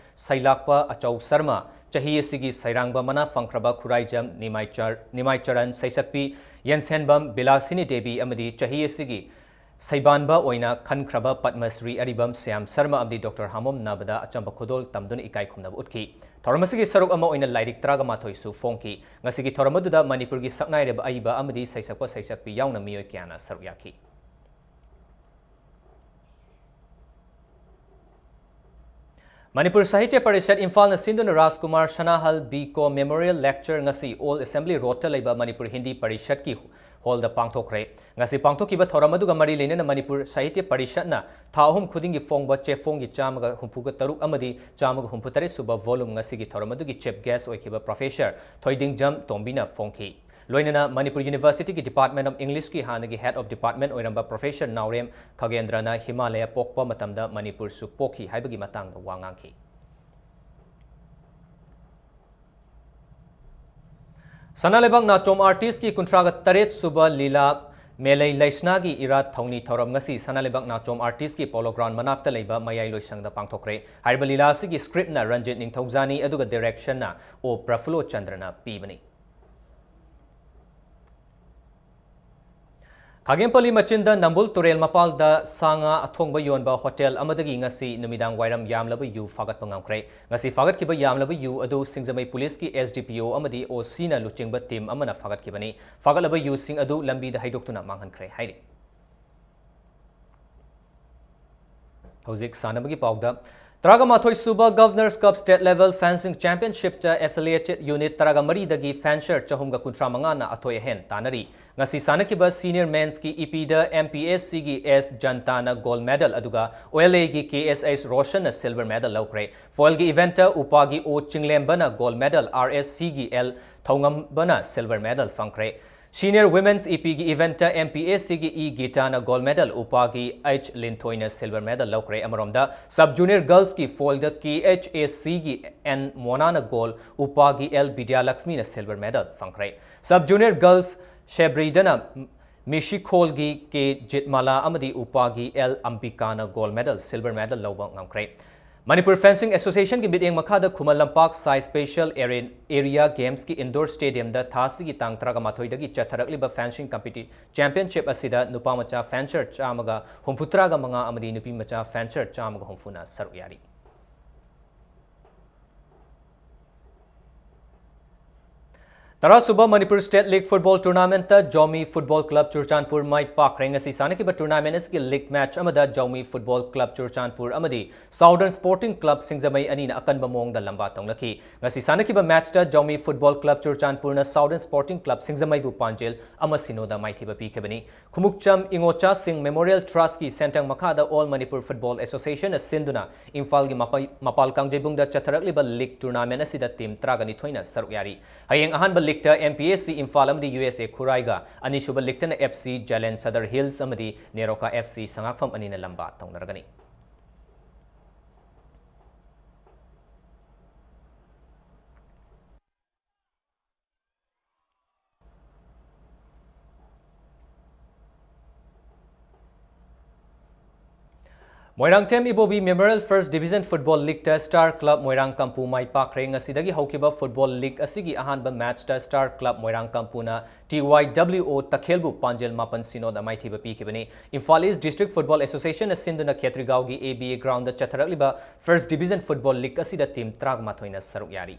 ꯁꯩꯂꯥꯛꯄ ꯑꯆꯧ ꯁꯔꯃ, ꯆꯍꯤ ꯑꯁꯤꯒꯤ ꯁꯩꯔꯥꯡꯕ ꯃꯅꯥ ꯐꯪꯈ꯭ꯔꯕ ꯈꯨꯔꯥꯏꯖꯝ ꯅꯤꯃꯥꯏꯆꯔ-, ꯅꯤꯃꯥꯏꯆꯔꯟ ꯁꯩꯁꯛꯄꯤ ꯌꯦꯟꯁꯦꯟꯕꯝ ꯕꯤꯂꯥꯁꯤꯅꯤ ꯗꯦꯕꯤ ꯑꯃꯗꯤ ꯆꯍꯤ ꯑꯁꯤꯒꯤ ꯁꯩꯕꯥꯟꯕ ꯑꯣꯏꯅ ꯈꯟꯈ꯭ꯔꯕ ꯄꯗꯃ ꯁ꯭ꯔꯤ ꯑꯔꯤꯕꯝ ꯁ꯭ꯌꯥꯝ ꯁꯔꯃ ꯑꯃꯗꯤ ꯗꯣꯛꯇꯔ ꯍꯥꯃꯣꯝ ꯅꯥꯕꯗ ꯑꯆꯝꯕ ꯈꯨꯗꯣꯜ ꯇꯝꯗꯨꯅ ꯏꯀꯥꯏ ꯈꯨꯝꯅꯕ ꯎꯠꯈꯤ꯫ ꯊꯧꯔꯝ ꯑꯁꯤꯒꯤ ꯁꯔꯨꯛ ꯑꯃ ꯑꯣꯏꯅ ꯂꯥꯏꯔꯤꯛ ꯇꯔꯥꯃꯥꯊꯣꯏꯁꯨ ꯐꯣꯡꯈꯤ꯫ ꯉꯁꯤꯒꯤ ꯊꯧꯔꯝ ꯑꯗꯨꯗ ꯃꯅꯤꯄꯨꯔꯒꯤ ꯁꯛꯅꯥꯏꯔꯕ ꯑꯏꯕ ꯑꯃꯗꯤ ꯁꯩꯁꯛꯄ ꯁꯩꯁꯛꯄꯤ ꯌꯥꯎꯅ ꯃꯤꯑꯣꯏ ꯀꯌꯥꯅ ꯁꯔꯨꯛ ꯌꯥꯈꯤ꯫ ꯃꯅꯤꯄꯨꯔ ꯁꯥꯍꯤꯇ꯭ꯌ ꯄꯔꯤꯁꯠ ꯏꯝꯐꯥꯜꯅ ꯁꯤꯟꯗꯨꯅ ꯔꯥꯖꯀꯨꯃꯥꯔ ꯁꯅꯥꯍꯜ ꯕꯤ ꯀꯣ Memorial Lecture ꯉꯁꯤ Old Assembly Roadꯇ ꯂꯩꯕ ꯃꯅꯤꯄꯨꯔ ꯍꯤꯟꯗꯤ ꯄꯔꯤꯁꯠꯀꯤ ꯍꯣꯜꯗ ꯄꯥꯡꯊꯣꯛꯈ꯭ꯔꯦ꯫ ꯉꯁꯤ ꯄꯥꯡꯊꯣꯛꯈꯤꯕ ꯊꯧꯔꯝ ꯑꯗꯨꯒ ꯃꯔꯤ ꯂꯩꯅꯅ ꯃꯅꯤꯄꯨꯔ ꯁꯥꯍꯤꯇ꯭ꯌ ꯄꯔꯤꯁꯠꯅ ꯊꯥ ꯑꯍꯨꯝ ꯈꯨꯗꯤꯡꯒꯤ ꯐꯣꯡꯕ ꯆꯦꯐꯣꯡꯒꯤ ꯆꯥꯝꯃꯒ ꯍꯨꯝꯐꯨꯒ ꯇꯔꯨꯛ ꯑꯃꯗꯤ ꯆꯥꯝꯃꯒ ꯍꯨꯝꯐꯨ ꯇꯔꯦꯠ ꯁꯨꯕ volume ꯉꯁꯤꯒꯤ ꯊꯧꯔꯝ ꯑꯗꯨꯒꯤ chief guest ꯑꯣꯏꯈꯤꯕ Professor ꯊꯣꯏꯗꯤꯡꯖꯝ ꯇꯣꯝꯕꯤꯅ ꯐꯣꯡꯈꯤ꯫ ꯂꯣꯏꯅꯅ ꯃꯅꯤꯄꯨꯔ Universityꯒꯤ Department of Englishꯀꯤ ꯍꯥꯟꯅꯒꯤ Head of Department ꯑꯣꯏꯔꯝꯕ Professor ꯅꯥꯎꯔꯦꯝ ꯈꯒꯦꯟꯗ꯭ꯔꯅ ꯍꯤꯃꯥꯂꯌꯥ ꯄꯣꯛꯄ ꯃꯇꯝꯗ ꯃꯅꯤꯄꯨꯔꯁꯨ ꯄꯣꯛꯈꯤ ꯍꯥꯏꯕꯒꯤ ꯃꯇꯥꯡꯗ ꯋꯥ ꯉꯥꯡꯈꯤ꯫ ꯁꯅꯥ ꯂꯩꯕꯥꯛ ꯅꯥꯆꯣꯝ artistꯀꯤ ꯀꯨꯟꯊ꯭ꯔꯥꯒ ꯇꯔꯦꯠ ꯁꯨꯕ ꯂꯤꯂꯥ ꯃꯦꯂꯩ ꯂꯩꯁꯅꯥꯒꯤ ꯏꯔꯥꯠ ꯊꯧꯅꯤ ꯊꯧꯔꯝ ꯉꯁꯤ ꯁꯅꯥ ꯂꯩꯕꯥꯛ ꯅꯥꯆꯣꯝ artistꯀꯤ Polo Ground ꯃꯅꯥꯛꯇ ꯂꯩꯕ ꯃꯌꯥꯏ ꯂꯣꯏꯁꯪꯗ ꯄꯥꯡꯊꯣꯛꯈ꯭ꯔꯦ꯫ ꯍꯥꯏꯔꯤꯕ ꯂꯤꯂꯥ ꯑꯁꯤꯒꯤ scriptꯅ ꯔꯟꯖꯤꯠ ꯅꯤꯡꯊꯧꯖꯥꯅꯤ ꯑꯗꯨꯒ directionꯅ ꯑꯣ ꯄ꯭ꯔꯐꯨꯜꯂꯣ ꯆꯟꯗ꯭ꯔꯅ ꯄꯤꯕꯅꯤ꯫ ꯈꯥꯒꯦꯝꯄꯜꯂꯤ ꯃꯆꯤꯟꯗ ꯅꯝꯕꯨꯜ ꯇꯨꯔꯦꯜ ꯃꯄꯥꯜꯗ ꯁꯥ ꯉꯥ ꯑꯊꯣꯡꯕ ꯌꯣꯟꯕ ꯍꯣꯇꯦꯜ ꯑꯃꯗꯒꯤ ꯉꯁꯤ ꯅꯨꯃꯤꯗꯥꯡ ꯋꯥꯏꯔꯝ ꯌꯥꯝꯂꯕ ꯌꯨ ꯐꯥꯒꯠꯄ ꯉꯝꯈ꯭ꯔꯦ꯫ ꯉꯁꯤ ꯐꯥꯒꯠꯈꯤꯕ ꯌꯥꯝꯂꯕ ꯌꯨ ꯑꯗꯨ ꯁꯤꯡꯖꯃꯩ ꯄꯨꯂꯤꯁꯀꯤ S D P O ꯑꯃꯗꯤ O C ꯅ ꯂꯨꯆꯤꯡꯕ ꯇꯤꯝ ꯑꯃꯅ ꯐꯥꯒꯠꯈꯤꯕꯅꯤ꯫ ꯐꯥꯒꯠꯂꯕ ꯌꯨꯁꯤꯡ ꯑꯗꯨ ꯂꯝꯕꯤꯗ ꯍꯩꯗꯣꯛꯇꯨꯅ ꯃꯥꯡꯍꯟꯈ꯭ꯔꯦ ꯍꯥꯏꯔꯤ꯫ ꯍꯧꯖꯤꯛ ꯁꯥꯟꯅꯕꯒꯤ ꯄꯥꯎꯗ, ꯇꯔꯥꯒ ꯃꯥꯊꯣꯏ ꯁꯨꯕ Governors Cup State Level Fencing Championship ꯇ affiliated unit ꯇꯔꯥꯒ ꯃꯔꯤꯗꯒꯤ fencer ꯆꯍꯨꯝꯒ ꯀꯨꯟꯊ꯭ꯔꯥ ꯃꯉꯥꯅ ꯑꯊꯣꯏ ꯑꯍꯦꯟ ꯇꯥꯟꯅꯔꯤ꯫ ꯉꯁꯤ ꯁꯥꯟꯅꯈꯤꯕ senior men's ꯀꯤ ꯏꯄꯤꯗ M P S C ꯒꯤ S ꯖꯟꯇꯥꯅ gold medal, ꯑꯗꯨꯒ O L A ꯒꯤ K S H ꯔꯣꯁꯟꯅ silver medal ꯂꯧꯈ꯭ꯔꯦ꯫ Foil ꯒꯤ event ꯇ ꯎꯄꯥꯒꯤ O ꯆꯤꯡꯂꯦꯝꯕꯅ gold medal, R S C ꯒꯤ L ꯊꯧꯉꯝꯕꯅ silver medal ꯐꯪꯈ꯭ꯔꯦ꯫ Senior Women's ꯏꯄꯤꯒꯤ event ꯇ M P S C ꯒꯤ E ꯒꯤꯇꯥꯅ gold medal, ꯎꯄꯥꯒꯤ H ꯂꯤꯟꯊꯣꯏꯅ silver medal ꯂꯧꯈ꯭ꯔꯦ꯫ ꯑꯃꯔꯣꯝꯗ, Sub Junior Girls ꯀꯤ foil the K H A C ꯒꯤ N ꯃꯣꯅꯥꯅ gold, ꯎꯄꯥꯒꯤ L ꯕꯤꯗ꯭ꯌꯥꯂꯛꯁꯃꯤꯅ silver medal ꯐꯪꯈ꯭ꯔꯦ꯫ Sub Junior Girls ꯁꯦꯕ꯭ꯔꯤꯗꯅ ꯃꯤꯁꯤꯈꯣꯜꯒꯤ K ꯖꯤꯠꯃꯥꯂꯥ ꯑꯃꯗꯤ ꯎꯄꯥꯒꯤ L ꯑꯝꯕꯤꯀꯥꯅ gold medal, silver medal ꯂꯧꯕ ꯉꯝꯈ꯭ꯔꯦ꯫ Manipur Fencing Association ꯒꯤ ꯃꯤꯠꯌꯦꯡ ꯃꯈꯥꯗ ꯈꯨꯃꯟ ꯂꯝꯄꯥꯛ ꯁꯥꯏ Special Area, Area Games ꯀꯤ indoor stadium ꯗ ꯊꯥ ꯑꯁꯤꯒꯤ ꯇꯥꯡ ꯇꯔꯥꯒ ꯃꯥꯊꯣꯏꯗꯒꯤ ꯆꯠꯊꯔꯛꯂꯤꯕ fencing competi-, championship ꯑꯁꯤꯗ ꯅꯨꯄꯥ ꯃꯆꯥ fencer ꯆꯥꯝꯃꯒ ꯍꯨꯝꯐꯨꯇꯔꯥꯒ ꯃꯉꯥ ꯑꯃꯗꯤ ꯅꯨꯄꯤ ꯃꯆꯥ fencer ꯆꯥꯝꯃꯒ ꯍꯨꯝꯐꯨꯅ ꯁꯔꯨꯛ ꯌꯥꯔꯤ꯫ ꯇꯔꯥꯁꯨꯕ Manipur State League Football Tournament ꯇ ꯖꯧꯃꯤ Football Club ꯆꯨꯔꯆꯥꯟꯄꯨꯔ ꯃꯥꯏ ꯄꯥꯛꯈ꯭ꯔꯦ꯫ ꯉꯁꯤ ꯁꯥꯟꯅꯈꯤꯕ tournament ꯑꯁꯤꯒꯤ league match ꯑꯃꯗ ꯖꯧꯃꯤ Football Club ꯆꯨꯔꯆꯥꯟꯄꯨꯔ ꯑꯃꯗꯤ Southern Sporting Club ꯁꯤꯡꯖꯃꯩ ꯑꯅꯤꯅ ꯑꯀꯟꯕ ꯃꯑꯣꯡꯗ ꯂꯝꯕꯥ ꯇꯧꯅꯈꯤ꯫ ꯉꯁꯤ ꯁꯥꯟꯅꯈꯤꯕ match ꯇ ꯖꯧꯃꯤ Football Club ꯆꯨꯔꯆꯥꯟꯄꯨꯔꯅ Southern Sporting Club ꯁꯤꯡꯖꯃꯩꯕꯨ ꯄꯥꯟꯖꯤꯜ ꯑꯃ ꯁꯤꯅꯣꯗ ꯃꯥꯏꯊꯤꯕ ꯄꯤꯈꯤꯕꯅꯤ꯫ ꯈꯨꯃꯨꯛꯆꯝ ꯏꯉꯣꯆꯥꯁꯤꯡ Memorial Trust ꯀꯤ ꯁꯦꯟꯇꯪ ꯃꯈꯥꯗ All Manipur Football Association ꯅ ꯁꯤꯟꯗꯨꯅ ꯏꯝꯐꯥꯜꯒꯤ ꯃꯄꯥ-, ꯃꯄꯥꯜ ꯀꯥꯡꯖꯩꯕꯨꯡꯗ ꯆꯠꯊꯔꯛꯂꯤꯕ league tournament ꯑꯁꯤꯗ team ꯇꯔꯥꯒ ꯅꯤꯊꯣꯏꯅ ꯁꯔꯨꯛ ꯌꯥꯔꯤ꯫ ꯍꯌꯦꯡ ꯑꯍꯥꯟꯕ league ꯇ M P S C Imphal ꯑꯃꯗꯤ U S A ꯈꯨꯔꯥꯏꯒ, ꯑꯅꯤꯁꯨꯕ league ꯇꯅ F C Jalen Sadar Hills ꯑꯃꯗꯤ ꯅꯦꯔꯣꯀꯥ F C ꯁꯉꯥꯛꯐꯝ ꯑꯅꯤꯅ ꯂꯝꯕꯥ ꯇꯧꯅꯔꯒꯅꯤ꯫ ꯃꯣꯏꯔꯥꯡꯊꯦꯝ ꯏꯕꯣꯕꯤ Memorial First Division Football Leagueꯇ Star Club ꯃꯣꯏꯔꯥꯡ ꯀꯝꯄꯨ ꯃꯥꯏ ꯄꯥꯛꯈ꯭ꯔꯦ꯫ ꯉꯁꯤꯗꯒꯤ ꯍꯧꯈꯤꯕ football league ꯑꯁꯤꯒꯤ ꯑꯍꯥꯟꯕ matchꯇ Star Club ꯃꯣꯏꯔꯥꯡ ꯀꯝꯄꯨꯅ T Y W O ꯇꯈꯦꯜꯕꯨ ꯄꯥꯟꯖꯜ ꯃꯥꯄꯟ ꯁꯤꯅꯣꯗ ꯃꯥꯏꯊꯤꯕ ꯄꯤꯈꯤꯕꯅꯤ꯫ ꯏꯝꯐꯥꯜ East District Football Associationꯅ ꯁꯤꯟꯗꯨꯅ ꯈꯦꯇ꯭ꯔꯤꯒꯥꯎꯒꯤ A B A groundꯗ ꯆꯠꯊꯔꯛꯂꯤꯕ First Division Football League ꯑꯁꯤꯗ team ꯇꯔꯥꯃꯥꯊꯣꯏꯅ ꯁꯔꯨꯛ ꯌꯥꯔꯤ꯫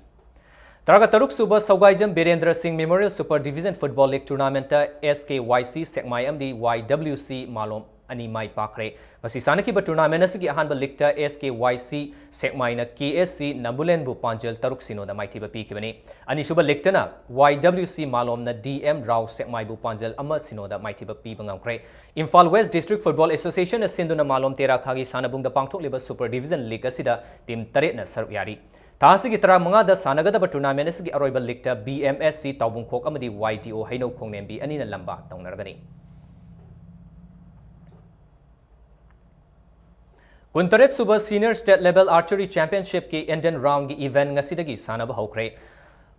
ꯇꯔꯥꯒ ꯇꯔꯨꯛ ꯁꯨꯕ ꯁꯧꯒꯥꯏꯖꯝ ꯕꯤꯔꯦꯟꯗ꯭ꯔ ꯁꯤꯡ Memorial Super Division Football League Tournamentꯇ S K Y C ꯁꯦꯛꯃꯥꯏ ꯑꯃꯗꯤ Y W C ꯃꯥꯂꯣꯝ ꯑꯅꯤ ꯃꯥꯏ ꯄꯥꯛꯈ꯭ꯔꯦ꯫ ꯉꯁꯤ ꯁꯥꯟꯅꯈꯤꯕ tournament ꯑꯁꯤꯒꯤ ꯑꯍꯥꯟꯕ leagueꯇ S K Y C ꯁꯦꯛꯃꯥꯏꯅ K S C ꯅꯝꯕꯨꯂꯦꯟꯕꯨ ꯄꯥꯟꯖꯜ ꯇꯔꯨꯛ ꯁꯤꯅꯣꯗ ꯃꯥꯏꯊꯤꯕ ꯄꯤꯈꯤꯕꯅꯤ꯫ ꯑꯅꯤꯁꯨꯕ leagueꯇꯅ Y W C ꯃꯥꯂꯣꯝꯅ D M Rao ꯁꯦꯛꯃꯥꯏꯕꯨ ꯄꯥꯟꯖꯜ ꯑꯃ ꯁꯤꯅꯣꯗ ꯃꯥꯏꯊꯤꯕ ꯄꯤꯕ ꯉꯝꯈ꯭ꯔꯦ꯫ ꯏꯝꯐꯥꯜ West District Football Associationꯅ ꯁꯤꯟꯗꯨꯅ ꯃꯥꯂꯣꯝ ꯇꯦꯔꯥꯈꯥꯒꯤ ꯁꯥꯟꯅꯕꯨꯡꯗ ꯄꯥꯡꯊꯣꯛꯂꯤꯕ Super Division League ꯑꯁꯤꯗ team ꯇꯔꯦꯠꯅ ꯁꯔꯨꯛ ꯌꯥꯔꯤ꯫ ꯊꯥ ꯑꯁꯤꯒꯤ ꯇꯔꯥꯃꯉꯥꯗ ꯁꯥꯟꯅꯒꯗꯕ tournament ꯑꯁꯤꯒꯤ ꯑꯔꯣꯏꯕ leagueꯇ B M S C ꯇꯥꯎꯕꯨꯡꯈꯣꯛ ꯑꯃꯗꯤ Y T O ꯍꯩꯅꯧ ꯈꯣꯡꯅꯦꯝꯕꯤ ꯑꯅꯤꯅ ꯂꯝꯕꯥ ꯇꯧꯅꯔꯒꯅꯤ꯫ ꯀꯨꯟꯇꯔꯦꯠ ꯁꯨꯕ Senior State Level Archery Championshipꯀꯤ Indian roundꯒꯤ event ꯉꯁꯤꯗꯒꯤ ꯁꯥꯟꯅꯕ ꯍꯧꯈ꯭ꯔꯦ꯫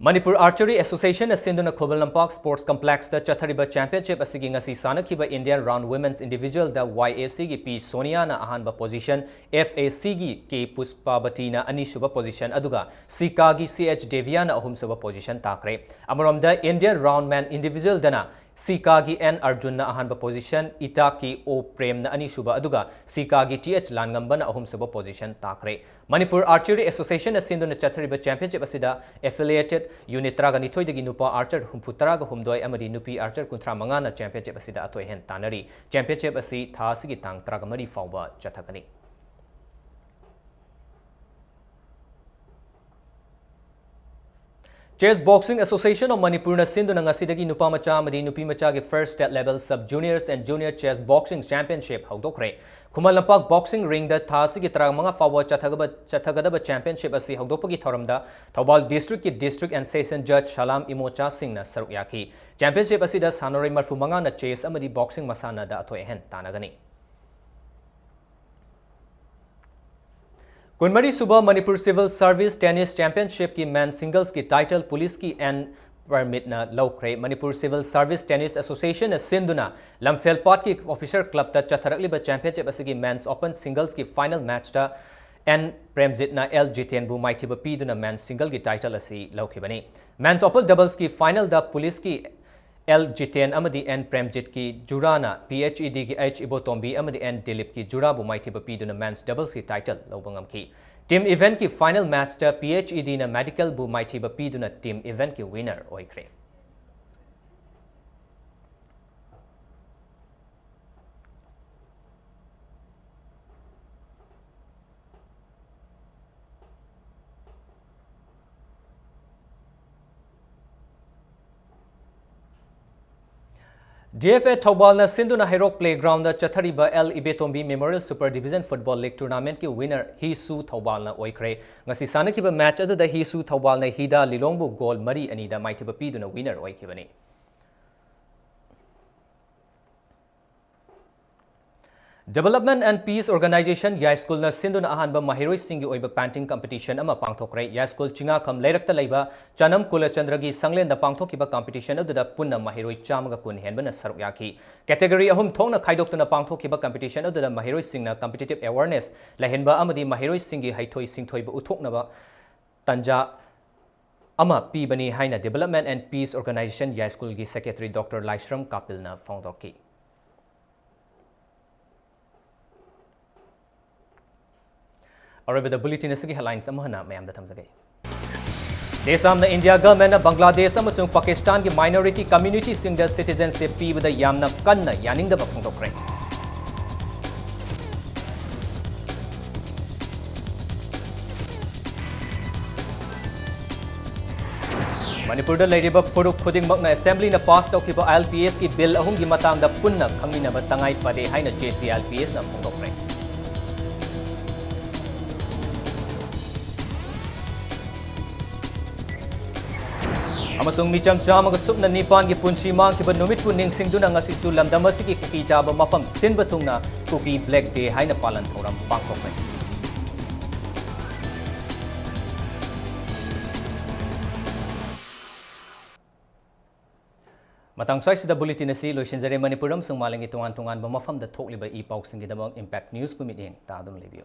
ꯃꯅꯤꯄꯨꯔ Archery Associationꯅ ꯁꯤꯟꯗꯨꯅ ꯈꯨꯃꯟ ꯂꯝꯄꯥꯛ Sports Complexꯇ ꯆꯠꯊꯔꯤꯕ championship ꯑꯁꯤꯒꯤ ꯉꯁꯤ ꯁꯥꯟꯅꯈꯤꯕ Indian round women's individualꯗ Y A Cꯒꯤ P ꯁꯣꯅꯤꯌꯥꯅ ꯑꯍꯥꯟꯕ position, F A Cꯒꯤ K ꯄꯨꯁꯄꯥꯕꯇꯤꯅ ꯑꯅꯤꯁꯨꯕ position, ꯑꯗꯨꯒ ꯁꯤꯀꯥꯒꯤ C H ꯗꯦꯕꯤꯌꯥꯅ ꯑꯍꯨꯝꯁꯨꯕ position ꯇꯥꯈ꯭ꯔꯦ꯫ ꯑꯃꯔꯣꯝꯗ Indian round man individualꯗꯅ ꯁꯤꯀꯥꯒꯤ N ꯑꯔꯖꯨꯟꯅ ꯑꯍꯥꯟꯕ position, ꯏꯇꯥꯛꯀꯤ O ꯄ꯭ꯔꯦꯝꯅ ꯑꯅꯤꯁꯨꯕ, ꯑꯗꯨꯒ ꯁꯤꯀꯥꯒꯤ T H ꯂꯥꯟꯉꯝꯕꯅ ꯑꯍꯨꯝꯁꯨꯕ position ꯇꯥꯈ꯭ꯔꯦ꯫ ꯃꯅꯤꯄꯨꯔ Archery Associationꯅ ꯁꯤꯟꯗꯨꯅ ꯆꯠꯊꯔꯤꯕ championship ꯑꯁꯤꯗ affiliated unit ꯇꯔꯥꯒ ꯅꯤꯊꯣꯏꯗꯒꯤ ꯅꯨꯄꯥ archer ꯍꯨꯝꯐꯨ ꯇꯔꯥꯒ ꯍꯨꯝꯗꯣꯏ ꯑꯃꯗꯤ ꯅꯨꯄꯤ archer ꯀꯨꯟꯊ꯭ꯔꯥ ꯃꯉꯥꯅ championship ꯑꯁꯤꯗ ꯑꯊꯣꯏ ꯑꯍꯦꯟ ꯇꯥꯟꯅꯔꯤ꯫ Championship ꯑꯁꯤ ꯊꯥ ꯑꯁꯤꯒꯤ ꯇꯥꯡ ꯇꯔꯥꯒ ꯃꯔꯤ ꯐꯥꯎꯕ ꯆꯠꯊꯒꯅꯤ꯫ Chess Boxing Association of Manipurꯅ ꯁꯤꯟꯗꯨꯅ ꯉꯁꯤꯗꯒꯤ ꯅꯨꯄꯥ ꯃꯆꯥ ꯑꯃꯗꯤ ꯅꯨꯄꯤ ꯃꯆꯥꯒꯤ First State Level Sub Juniors and Junior Chess Boxing Championship ꯍꯧꯗꯣꯛꯈ꯭ꯔꯦ꯫ Khuman Lampak boxing ringꯗ ꯊꯥ ꯑꯁꯤꯒꯤ ꯇꯔꯥꯃꯉꯥ ꯐꯥꯎꯕ ꯆꯠꯊꯒꯕ-, ꯆꯠꯊꯒꯗꯕ championship ꯑꯁꯤ ꯍꯧꯗꯣꯛꯄꯒꯤ ꯊꯧꯔꯝꯗ Thoubal Districtꯀꯤ District and Session Judge ꯁꯂꯥꯝ ꯏꯃꯣꯆꯥꯁꯤꯡꯅ ꯁꯔꯨꯛ ꯌꯥꯈꯤ꯫ Championship ꯑꯁꯤꯗ ꯁꯥꯟꯅꯔꯣꯏ ꯃꯔꯐꯨ ꯃꯉꯥꯅ chess ꯑꯃꯗꯤ boxing ꯃꯁꯥꯟꯅꯗ ꯑꯊꯣꯏ ꯑꯍꯦꯟ ꯇꯥꯟꯅꯒꯅꯤ꯫ ꯀꯨꯟꯃꯔꯤ ꯁꯨꯕ Manipur Civil Service Tennis Championshipꯀꯤ men singlesꯀꯤ title policeꯀꯤ N ꯄꯔꯃꯤꯠꯅ ꯂꯧꯈ꯭ꯔꯦ꯫ ꯃꯅꯤꯄꯨꯔ ꯁꯤꯚꯤꯜ ꯁꯥꯔꯚꯤꯁ ꯇꯦꯅꯤꯁ ꯑꯦꯁꯣꯁꯤꯌꯦꯁꯟꯅ ꯁꯤꯟꯗꯨꯅ ꯂꯝꯐꯦꯜꯄꯥꯠꯀꯤ ꯑꯣꯐꯤꯁꯔ ꯀ꯭ꯂꯕꯇ ꯆꯠꯊꯔꯛꯂꯤꯕ ꯆꯦꯝꯄꯤꯌꯟꯁꯤꯞ ꯑꯁꯤꯒꯤ ꯃꯦꯟꯁ ꯑꯣꯄꯟ ꯁꯤꯡꯒꯜꯁꯀꯤ ꯐꯥꯏꯅꯦꯜ ꯃꯦꯆꯇ ꯑꯦꯟ ꯄ꯭ꯔꯦꯝꯖꯤꯠꯅ ꯑꯦꯜ ꯖꯤꯇꯦꯟꯕꯨ ꯃꯥꯏꯊꯤꯕ ꯄꯤꯗꯨꯅ ꯃꯦꯟꯁ ꯁꯤꯡꯒꯜꯒꯤ ꯇꯥꯏꯇꯜ ꯑꯁꯤ ꯂꯧꯈꯤꯕꯅꯤ꯫ ꯃꯦꯟꯁ ꯑꯣꯄꯟ ꯗꯕꯜꯁꯀꯤ ꯐꯥꯏꯅꯦꯜꯗ ꯄꯨꯂꯤꯁꯀꯤ ꯑꯦꯜ ꯖꯤꯇꯦꯟ ꯑꯃꯗꯤ ꯑꯦꯟ ꯄ꯭ꯔꯦꯝꯖꯤꯠꯀꯤ ꯖꯨꯔꯥꯅ ꯄꯤ ꯑꯩꯆ ꯏ ꯗꯤꯒꯤ ꯑꯩꯆ ꯏꯕꯣꯇꯣꯝꯕꯤ ꯑꯃꯗꯤ ꯑꯦꯟ ꯗꯤꯂꯤꯞꯀꯤ ꯖꯨꯔꯥꯕꯨ ꯃꯥꯏꯊꯤꯕ ꯄꯤꯗꯨꯅ ꯃꯦꯟꯁ ꯗꯕꯜꯁꯀꯤ ꯇꯥꯏꯇꯜ ꯂꯧꯕ ꯉꯝꯈꯤ꯫ ꯇꯤꯝ ꯏꯚꯦꯟꯠꯀꯤ ꯐꯥꯏꯅꯦꯜ ꯃꯦꯆꯇ ꯄꯤ ꯑꯩꯆ ꯏ ꯗꯤꯅ ꯃꯦꯗꯤꯀꯦꯜꯕꯨ ꯃꯥꯏꯊꯤꯕ ꯄꯤꯗꯨꯅ ꯇꯤꯝ ꯏꯚꯦꯟꯠꯀꯤ ꯋꯤꯅꯔ ꯑꯣꯏꯈ꯭ꯔꯦ꯫ ꯗꯤ ꯑꯦꯐ ꯑꯦ ꯊꯧꯕꯥꯜꯅ ꯁꯤꯟꯗꯨꯅ ꯍꯩꯔꯣꯛ ꯄ꯭ꯂꯦꯒ꯭ꯔꯥꯎꯟꯗ ꯆꯠꯊꯔꯤꯕ L Ibetombi memorial super division football league ꯇꯨꯔꯅꯥꯃꯦꯟꯠꯀꯤ ꯋꯤꯅꯔ ꯍꯤ ꯁꯨ ꯊꯧꯕꯥꯜꯅ ꯑꯣꯏꯈ꯭ꯔꯦ꯫ ꯉꯁꯤ ꯁꯥꯟꯅꯈꯤꯕ ꯃꯦꯆ ꯑꯗꯨꯗ ꯍꯤ ꯁꯨ ꯊꯧꯕꯥꯜꯅ ꯍꯤꯗꯥ ꯂꯤꯂꯣꯡꯕꯨ ꯒꯣꯜ ꯃꯔꯤ ꯑꯅꯤꯗ ꯃꯥꯏꯊꯤꯕ ꯄꯤꯗꯨꯅ ꯋꯤꯅꯔ ꯑꯣꯏꯈꯤꯕꯅꯤ꯫ Development and Peace Organization ꯌꯥꯏꯁ꯭ꯀꯨꯜꯅ ꯁꯤꯟꯗꯨꯅ ꯑꯍꯥꯟꯕ ꯃꯍꯩꯔꯣꯏꯁꯤꯡꯒꯤ ꯑꯣꯏꯕ ꯄꯦꯟꯇꯤꯡ ꯀꯝꯄꯤꯇꯤꯁꯟ ꯑꯃ ꯄꯥꯡꯊꯣꯛꯈ꯭ꯔꯦ꯫ ꯌꯥꯏꯁ꯭ꯀꯨꯜ ꯆꯤꯉꯥꯈꯝ ꯂꯩꯔꯛꯇ ꯂꯩꯕ ꯆꯅꯝ ꯀꯨꯂꯆꯟꯗ꯭ꯔꯒꯤ ꯁꯪꯂꯦꯟꯗ ꯄꯥꯡꯊꯣꯛꯈꯤꯕ ꯀꯝꯄꯤꯇꯤꯁꯟ ꯑꯗꯨꯗ ꯄꯨꯟꯅ ꯃꯍꯩꯔꯣꯏ ꯆꯥꯝꯃꯒ ꯀꯨꯟ ꯍꯦꯟꯕꯅ ꯁꯔꯨꯛ ꯌꯥꯈꯤ꯫ ꯀꯦꯇꯦꯒꯣꯔꯤ ꯑꯍꯨꯝ ꯊꯣꯛꯅ ꯈꯥꯏꯗꯣꯛꯇꯨꯅ ꯄꯥꯡꯊꯣꯛꯈꯤꯕ ꯀꯝꯄꯤꯇꯤꯁꯟ ꯑꯗꯨꯗ ꯃꯍꯩꯔꯣꯏꯁꯤꯡꯅ ꯀꯝꯄꯤꯇꯤꯇꯤꯚ ꯑꯦꯋꯥꯔꯅꯦꯁ ꯂꯩꯍꯟꯕ ꯑꯃꯗꯤ ꯃꯍꯩꯔꯣꯏꯁꯤꯡꯒꯤ ꯍꯩꯊꯣꯏ ꯁꯤꯡꯊꯣꯏꯕ ꯎꯠꯊꯣꯛꯅꯕ ꯇꯥꯟꯖꯥ ꯑꯃ ꯄꯤꯕꯅꯤ ꯍꯥꯏꯅ Development and Peace Organization ꯌꯥꯏꯁ꯭ꯀꯨꯜꯒꯤ ꯁꯦꯀ꯭ꯔꯦꯇꯔꯤ ꯗꯣꯛꯇꯔ ꯂꯥꯏꯁ꯭ꯔꯝ ꯀꯥꯄꯤꯜꯅ ꯐꯣꯡꯗꯣꯛꯈꯤ꯫ ꯑꯔꯣꯏꯕꯗ ꯕꯨꯂꯦꯇꯤꯟ ꯑꯁꯤꯒꯤ ꯍꯦꯗꯂꯥꯏꯟꯁ ꯑꯃꯨꯛ ꯍꯟꯅ ꯃꯌꯥꯝꯗ ꯊꯝꯖꯒꯦ꯫ ꯗꯦꯁ ꯑꯃꯅ ꯏꯟꯗꯤꯌꯥ ꯒꯚꯔꯟꯃꯦꯟꯠꯅ ꯕꯪꯒ꯭ꯂꯥꯗꯦꯁ ꯑꯃꯁꯨꯡ ꯄꯥꯀꯤꯁꯇꯥꯟꯒꯤ ꯃꯥꯏꯅꯣꯔꯤꯇꯤ ꯀꯝꯃ꯭ꯌꯨꯅꯤꯇꯤꯁꯤꯡꯗ ꯁꯤꯇꯤꯖꯦꯟꯁꯤꯞ ꯄꯤꯕꯗ ꯌꯥꯝꯅ ꯀꯟꯅ ꯌꯥꯅꯤꯡꯗꯕ ꯐꯣꯡꯗꯣꯛꯈ꯭ꯔꯦ꯫ ꯃꯅꯤꯄꯨꯔꯗ ꯂꯩꯔꯤꯕ ꯐꯨꯔꯨꯞ ꯈꯨꯗꯤꯡꯃꯛꯅ ꯑꯦꯁꯦꯝꯕ꯭ꯂꯤꯅ ꯄꯥꯁ ꯇꯧꯈꯤꯕ ꯑꯥꯏ ꯑꯦꯜ ꯄꯤ ꯑꯦꯁꯀꯤ ꯕꯤꯜ ꯑꯍꯨꯝꯒꯤ ꯃꯇꯥꯡꯗ ꯄꯨꯟꯅ ꯈꯪꯃꯤꯟꯅꯕ ꯇꯉꯥꯏ ꯐꯗꯦ ꯍꯥꯏꯅ J C I L P ꯑꯦꯁꯅ ꯐꯣꯡꯗꯣꯛꯈ꯭ꯔꯦ꯫ ꯑꯃꯁꯨꯡ ꯃꯤꯆꯝ ꯆꯥꯝꯃꯒ ꯁꯨꯞꯅ ꯅꯤꯄꯥꯟꯒꯤ ꯄꯨꯟꯁꯤ ꯃꯥꯡꯈꯤꯕ ꯅꯨꯃꯤꯠꯄꯨ ꯅꯤꯡꯁꯤꯡꯗꯨꯅ ꯉꯁꯤꯁꯨ ꯂꯝꯗꯝ ꯑꯁꯤꯒꯤ ꯀꯨꯀꯤ ꯇꯥꯕ ꯃꯐꯝ ꯁꯤꯟꯕ ꯊꯨꯡꯅ ꯀꯨꯀꯤ ꯕ꯭ꯂꯦꯛ ꯗꯦ ꯍꯥꯏꯅ ꯄꯥꯂꯟ ꯊꯧꯔꯝ ꯄꯥꯡꯊꯣꯛꯈ꯭ꯔꯦ꯫ ꯃꯇꯥꯡ ꯁ꯭ꯋꯥꯏꯁꯤꯗ bulletin ꯑꯁꯤ ꯂꯣꯏꯁꯤꯟꯖꯔꯦ꯫ ꯃꯅꯤꯄꯨꯔ ꯑꯃꯁꯨꯡ ꯃꯥꯂꯦꯝꯒꯤ ꯇꯣꯉꯥꯟ ꯇꯣꯉꯥꯟꯕ ꯃꯐꯝꯗ ꯊꯣꯛꯂꯤꯕ ꯏ ꯄꯥꯎꯁꯤꯡꯒꯤꯗꯃꯛ Impact News ꯄꯨ ꯃꯤꯠꯌꯦꯡ ꯇꯥꯗꯨꯅ ꯂꯩꯕꯤꯌꯨ꯫